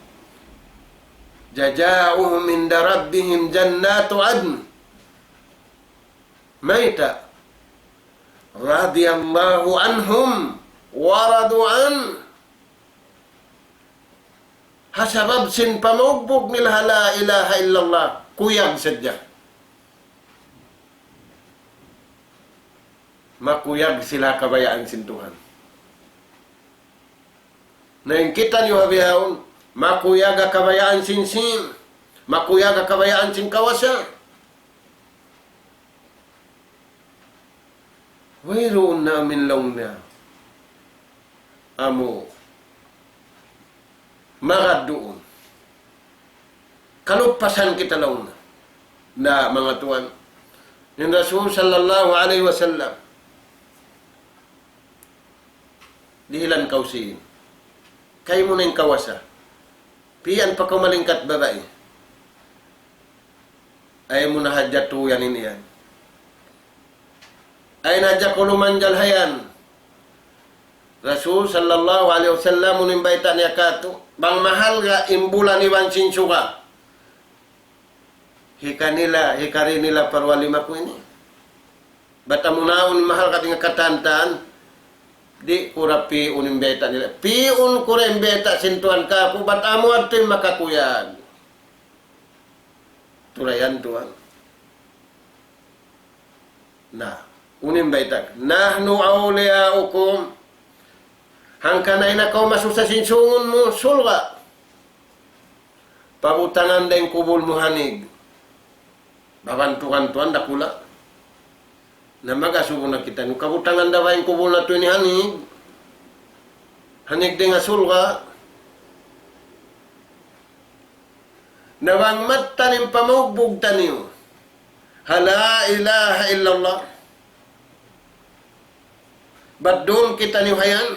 جزاؤهم عند ربهم جنات عدن. Mayta'? رضي الله عنهم ورضوا عنه. Ha sabab sin pamaugbug nila ha la ilaha illallah, kuyag sadja. Makuyag sila kabayaan sin Tuhan. Na in kitaniyu ha bihaun, makuyag ha kabayaan sin sīn, makuyag ha kabayaan sin kawasa. Wayruun na amin laung niya. Amu. Magad duun. Kalupasan kita laung niya. Na, manga tuwan. In Rasul sallallahu alayhi wasallam. Dihilan kaw sīn. Kaymu na in kawasa. Piyan pa kaw malingkat babai. Ayaw mu na hadja tuyan in yan. Ayaw na hadja kaw lumanjal ha yan. Rasul sallallahu alayhi wasallam, unu in bayta' niya kātu', bang mahalga' in bulan iban sin suga. Hikanila, hikari nila pa duwa lima ku ini. Bat amu na awn mahal ka tinga katantan, di' ku ra pi'un in bayta' nila. Pi'un ku ra in bayta' sin Tuhan kāku', bat amu adtu in makakuyag. Tulayan Tuhan. Na, unu in bayta', نحن أولياؤكم. Hangkan na in kaw masusa sin sūngun mu, surga'. Pabutangan da in kubul mu hanig. Babantugan Tuhan dakula'. Na magasubu na kita, nu kabutangan da ba in kubul natu' ini hanig. Hanig dayn ha surga'. Na bang mattan in pamaugbug taniyu ha la ilaha illallah. Bat duun kitaniyu ha yan.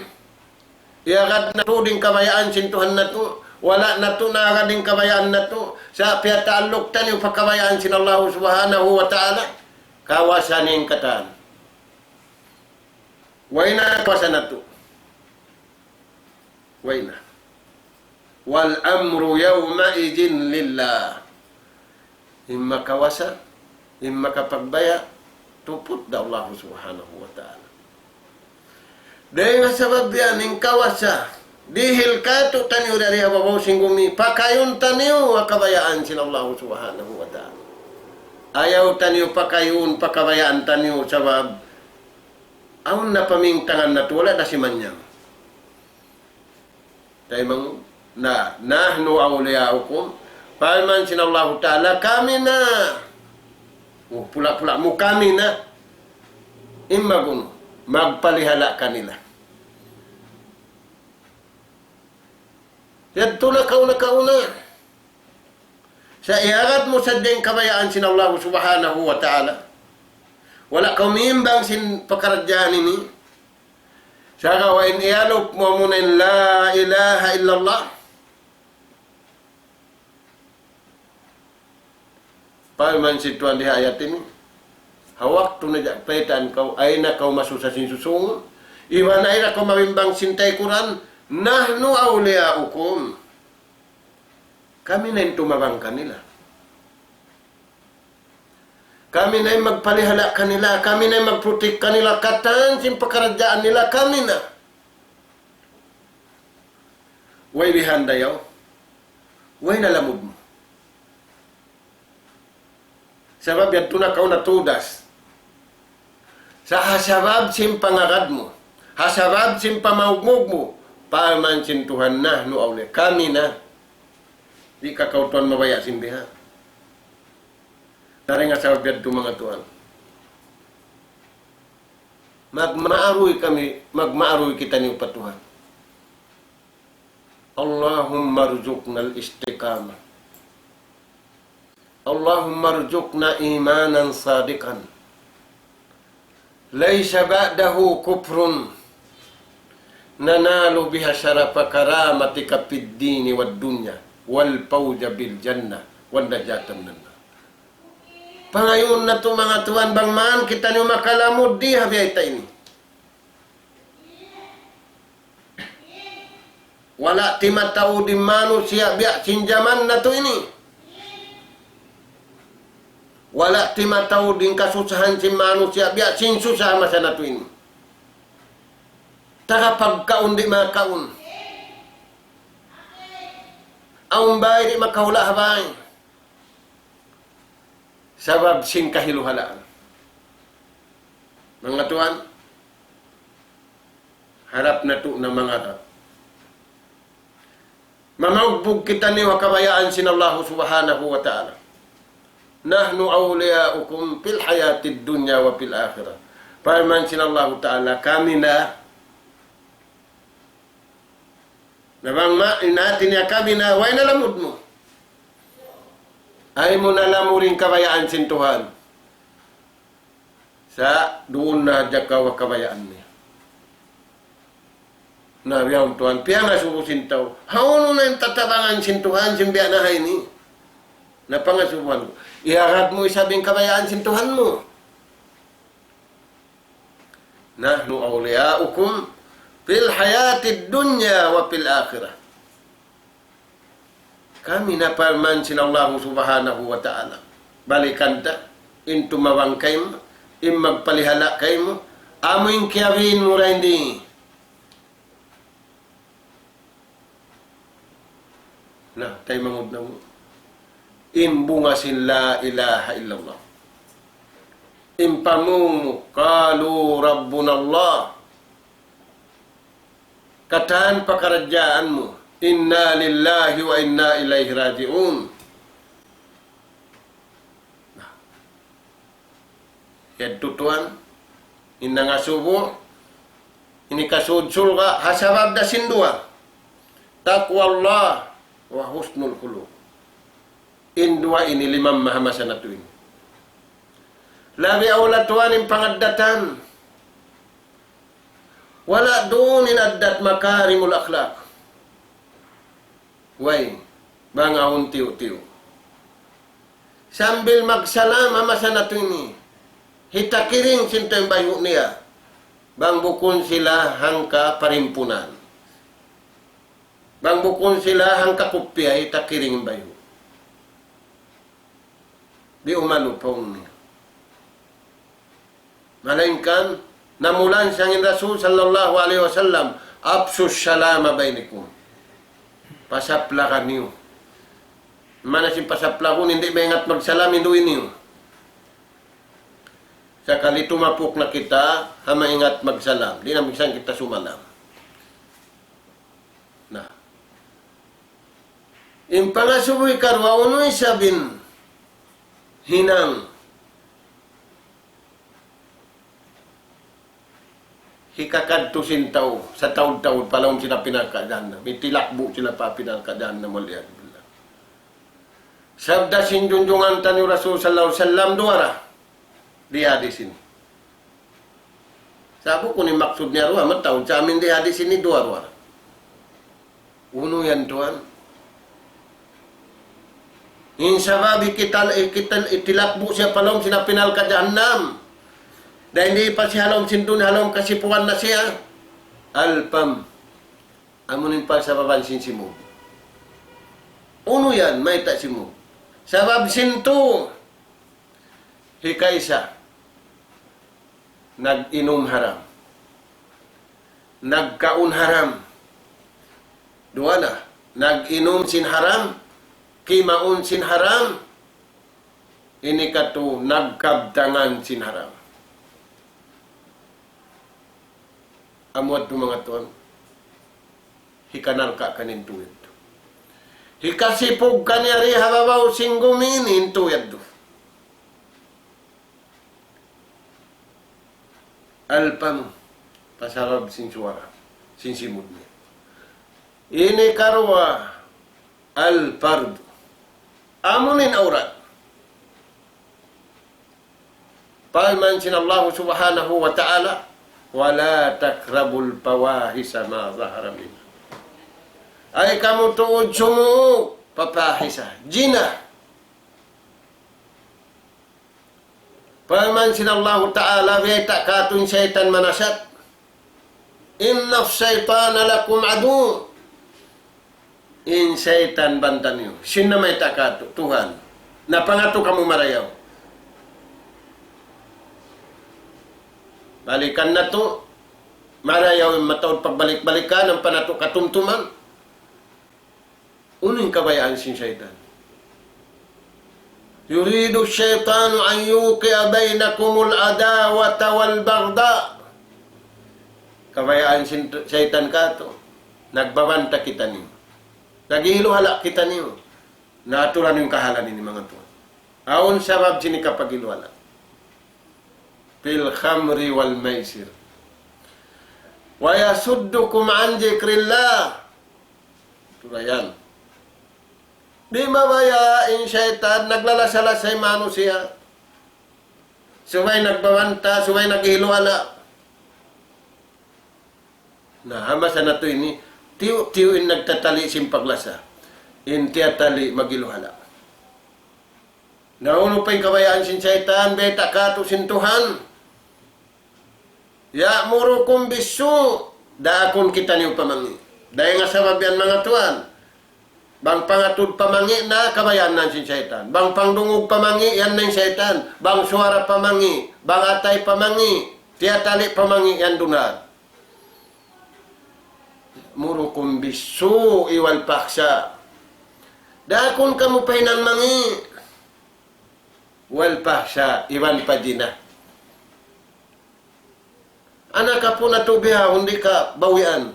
Iyagad natu' in kabayaan sin Tuhan natu'. Wala' natu' naagad in kabayaan natu'. Sa' piyataalluk taniyu pa kabayaan sin Allah subhanahu wa ta'ala. Kawasa in katan. Way na kawasa natu'. Way na. والأمر يومئذ لله. In makawasa, in makapagbaya', tuput da Allah subhanahu wa ta'ala. Dayn ha sabab yan, in kawasa, dihil kātu'niyu dari ha babaw sin gumi, pakayun taniyu ha kabayaan sin Allah subhanahu wa ta'ala. Ayaw taniyu pakayuun pa kabayaan taniyu sabab awn na pamingtangan natu' wala' da simannyang. Taymanghud, na, "Nahnu awliya'ukum." Parman sin Allahu Ta'ala, "Kami na." Oh, pula-pula mu, "Kami na." Imma gunu, magpalihala' kanila. Yadtu na kaw nakauna. Sa' iyagad mu sadja in kabayaan sin Allah Subhanahu wa Ta'ala. Wala' kaw mimbang sin pakaradjaan ini. Sagawa' in iyalup mu amuna in la ilaha illallah. Parman sin Tuhan di ha ayat ini, ha waktu na ja paitan kaw, ay na kaw masusa sin susung, iban ay na kaw mabimbang sin taykuran, "Nahnu awliya'ukum." Kami na in tumabang kanila. Kami na in magpalihala' kanila, kami na in magprotect kanila, katan sin pakaradjaan nila, kami na. Way bihan dayaw, way na lamud mu. Sabab yadtu na kaw natudas. Sa' ha sabab sin pangagad mu, ha sabab sin pamaugmug mu, parman sin Tuhan, "Nahnu awliya, kami na." Di' ka kaw tuwan mabaya' sin biha'. Dayn ha sabab yadtu manga tuwan, magmaaruy kami, magmaaruy kitaniyu pa Tuhan. اللهم ارزقنا الاستقامة. اللهم ارزقنا إيمانا صادقا ليس بعده كفر ننال بها شرف كرامتك في الدين والدنيا والفوز بالجنة والنجاة من النار. Pangayuun natu' manga tuwan bang man kitaniyu makalamud di ha biya' ta ini. Wala' timataud in manusiya' biya' sin jaman natu' ini. Wala' timataud in kasusahan sin manusiya' biya' sin susa masa natu' ini. Taga pagkaun di' makaun. Awn bāy di' makahula' ha bāy. Sabab sin kahiluhalaan. Manga tuwan, harap natu' na mangarap. Mamaugbug kitaniyu ha kabayaan sin Allahu Subhanahu wa Ta'ala. نحن أولياؤكم في الحياة الدنيا وفي الآخرة. Parman sin Allahu Ta'ala, kami na. Na bang ma-, in hati niya kami na, way na lamud mu. Ay mu na lamud in kabayaan sin Tuhan. Sa' duun na hadja kaw ha kabayaan niya. Na biya' yan tuwan, piyangasubu sin tau. Hawnu na in tatabangan sin Tuhan, sin biya' na ha ini. Na pangasubuhan ku. Iyagad mu isab in kabayaan sin Tuhan mu. نحن أولياؤكم في الحياة الدنيا وفي الآخرة. Kami na parman sin Allahu Subhanahu wa Ta'ala. Balikan ta, in tumabang kaymu, in magpalihala' kaymu, amu in kiyabiin mu ra ini. Na, taymanghud namu'. In bunga sin la ilaha illallah. In pamung mu, قالوا ربنا الله. Katan pakaradjaan mu, إنا لله وإنا إليه راجعون. Na. Yadtu tuwan, in nangasubu, ini kasud surga', ha sabab da sin duwa. تقوى الله وحسن الخلق. In duwa ini limamma ha masa natu' ini. Labi awla tuwan in pangaddatan. Wala' duun in addat makarimul akhlaq. Way, bang awn tiyu'-tiyu'. Sambil magsalam ha masa natu' ini, hitakiring sin tau in bayhu' niya. Bang bukun sila hangka parimpunan. Bang bukun sila hangka kupiya, hitakiring in bayhu'. Di' umalup pa unu niya. Malaingkan, namulansang in Rasul sallallahu alayhi wasallam, أفشوا السلام بينكم. Pasaplagan niyu. Maana sin pasaplagun, di' maingat magsalam, hinduin niyu. Sakali tumapuk na kita, ha maingat magsalam. Di' na minsan kita sumalam. Na. In pangasubu hikaruwa, unu isab in hinang hikakadtu sin tau, sataud-taud pa lawm sin api narka' jahannam. Hitilakbu' sila pa api narka' jahannam, wal iyadhu billah. Sabda sin junjungan taniyu Rasul sallallahu alayhi wasallam duwa ra di hadis ini. Sa' bukun in maksud niya duwa, mataud sa amin di hadis ini duwa-duwa ra. Unu yan, tuwan? In sabab hikital-, hikital-, hitilakbu' siya pa lawm sin api narka' jahannam. Dayn di pa siya ha lawm sin dunya, ha lawm kasipugan na siya. Al-fam. Amu in pagsababan sin simud. Unu yan, mayta' simud? Sabab sin tū, hikaisa, nag-inum haram. Nagkaun haram. Duwa na. Nag-inum sin haram, kimaun sin haram, ini katu' nagkabtangan sin haram. Amu yadtu manga tuwan, hikanarka' kaniya in tū yadtu. Hikasipug kaniya di ha babaw sin gumi ini in tū yadtu. Al-fam, pasabab sin suwara, sin simud niya. Ini karuwa, al-farj. Amu in awrat. Parman sin Allah subhanahu wa ta'ala, ولا تقربوا الفواحش ما ظهر منها. Ay kamu tuud sumūng pa fahisha, zina. Parman sin Allahu Ta'ala, biyayta' kātu' in saytan manasat. إن الشيطان لكم عدو. In saytan banta niyu. Sin namayta' kātu', Tuhan. Na pangatu' kamu marayaw. Balikan natu', marayaw in mataud pagbalik-balikan, ampa natu' katumtuman. Unu in kabayaan sin saytan? يريد الشيطان أن يوقع بينكم العداوة والبغضاء. Kabayaan sin saytan kātu', nagbabanta kitaniyu. Naghihiluhala' kitaniyu. Na aturan in kahalan ini manga tuwan. Awn sabab sin hikapaghiluhala'. في الخمر والميسر ويصدكم عن ذكر الله. Turayan. Di' mabaya' in saytan naglalasa-lasa in manusiya'. Subay nagbabanta, subay naghihiluhala'. Na, ha masa natu' ini, tiyu'-tiyu' in nagtatali' sin paglasa. In tiyatali' maghiluhala'. Na unu pa in kabayaan sin saytan, biyayta' kātu' sin Tuhan. يأمركم بالسوء. Daakun kitaniyu pamangi'. Dayn ha sabab yan manga tuwan. Bang pangatud pamangi' na, kabayaan na sin saytan. Bang pangdungug pamangi', yan na in saytan. Bang suwara pamangi', bang atay pamangi', tiyatali' pamangi', yan duun na. يأمركم بالسوء والفحشاء. Daakun kamu pa hinang mangi'. والفحشاء, iban pa zina. Anak apu' natu' bihaun di' kabawian.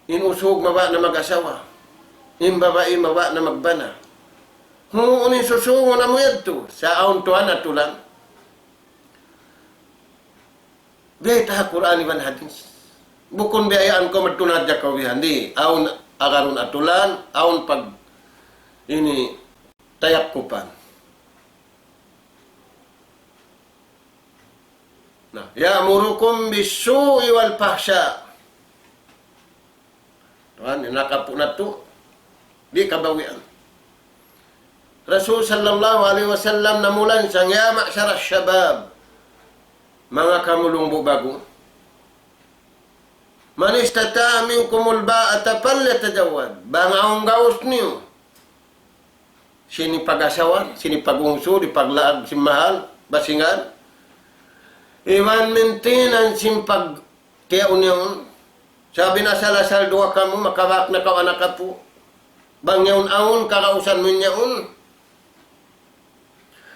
In usug mabaya' na mag-asawa. In babai mabaya' na magbana. Humuun in susungun amu yadtu. Sa' awn tuwan atulan. Biyayta' ha Qur'an iban hadis. Bukun biyayaan kaw madtu na hadja kaw bihan. Di', awn agarun atulan, awn pag ini tayakkupan. Na, يأمركم بالسوء والفحشاء. Tuwan, in anak apu' natu', di' kabawian. Rasul sallallahu alayhi wasallam namulansang, يا معشر الشباب, manga kamu lumbu' ba'gu, من استطاع منكم الباءة فليتزوج. Bang awn gaus niyu sin pag-asawa, sin pag-ungsu, di' paglaag sin mahal, basingan. Iban maintenance sin pagtiyaun yaun. Sabab in asal-asal duwa kamu, makabak na kaw anak apu'. Bang yaun awn, kagausan mu in yaun.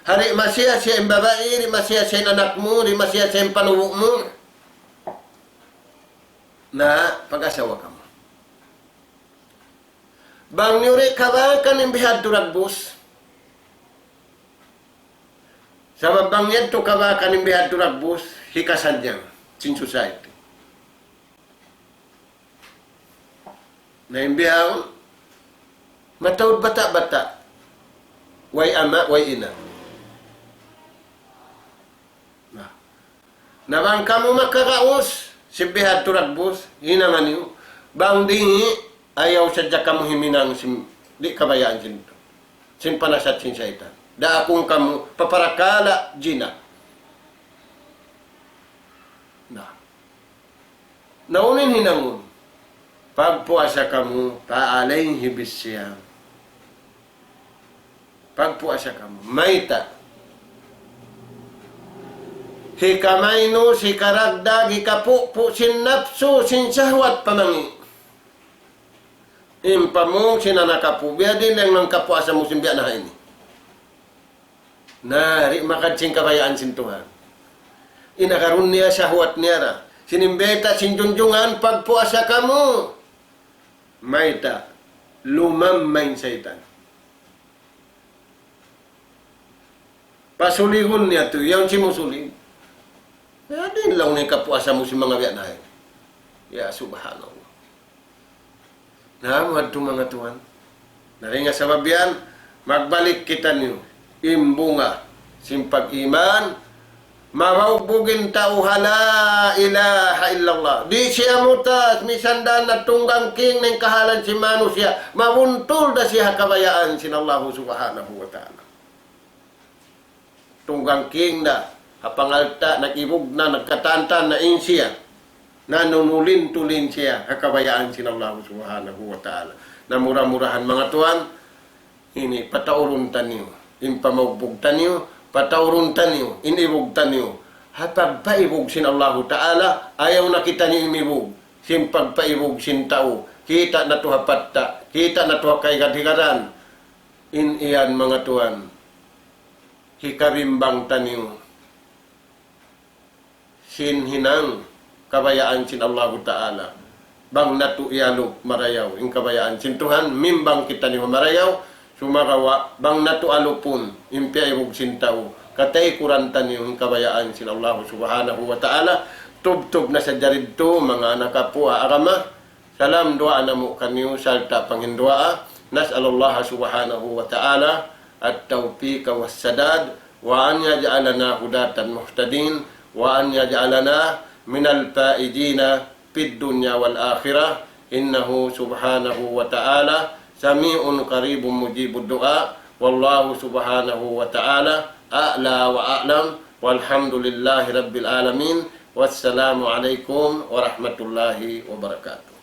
Ha di' masiya-siya in babai, di' masiya-siya in anak mu, di' masiya-siya in panubu' mu. Na, pag-asawa kamu. Bang niyu di' kabakan in bihadtu dagbus. Sabab bang yadtu kabakan in bihadtu dagbus, hikasan niya sin society. Na in bihaun, mataud bata'-bata'. Way ama', way ina'. Na. Na bang kamu makaraus, sin bihadtu dagbus, hinangan niyu. Bang di', ayaw sadja kamu himinang sin, di' kabayaan sin, sin panasat sin saytan. Daakun kamu, paparakala', jina. Na. Na unu in hinangun? Pagpuasa kamu, فعليه بالصيام. Pagpuasa kamu. Mayta'? Hikamaynus, hikaragdag, hikapupu' sin napsu, sin sahwat pamangi'. In pamung sin anak apu', biya' diin in nakapuasa mu sin biya' na ha ini. Na, di' makadtu sin kabayaan sin Tuhan. In agarun niya sahwat niya ra. Sin in bayta' sin junjungan, pagpuasa kamu. Mayta', lumamma in saytan. Pasuligun niya tu, yaun simusulig. Na, diin laung niya kapuasa mu sin manga biya' na ini. Ya subhanallah. Na, amu yadtu manga tuwan. Na dayn ha sabab yan, magbalik kitaniyu, in bunga sin pag-iman, mabaugbug in tau ha la ilaha illallah. Di' siya mutas, misan da na tunggang king na in kahalan sin manusiya', mabuntul da siya ha kabayaan sin Allahu subhanahu wa ta'ala. Tunggang king da, ha pangalta', nag-ibug na, nagkatantan na in siya. Nanunulin-tulin siya, ha kabayaan sin Allahu subhanahu wa ta'ala. Na mura-murahan manga tuwan, ini pataurun taniyu, in pamaugbug taniyu, pataurun taniyu, in ibug taniyu. Ha pagpaibug sin Allahu ta'ala, ayaw na kitaniyu imibug sin pagpaibug sin tau. Kita' natu' ha patta', kita' natu' ha kahigad-higadan. In yan manga tuwan, hikabimbang taniyu sin hinang kabayaan sin Allahu ta'ala. Bang natu' iyalup marayaw in kabayaan sin Tuhan, mimbang kitaniyu marayaw, sumagawa' bang natu' alupun in piyaibug sin tau, kataykuran taniyu in kabayaan sin Allahu subhanahu wa ta'ala. Tubtub na sadja didtu, manga anak apu' ha agama. Salam duwaa namu' kaniyu sarta' panghinduwaa. نسأل الله سبحانه وتعالى التوفيق والسداد، وأن يجعلنا هداة مهتدين، وأن يجعلنا من الفائزين في الدنيا والآخرة، إنه سبحانه وتعالى سميع قريب مجيب الدعاء. والله سبحانه وتعالى أعلى وأعلم، والحمد لله رب العالمين، والسلام عليكم ورحمة الله وبركاته.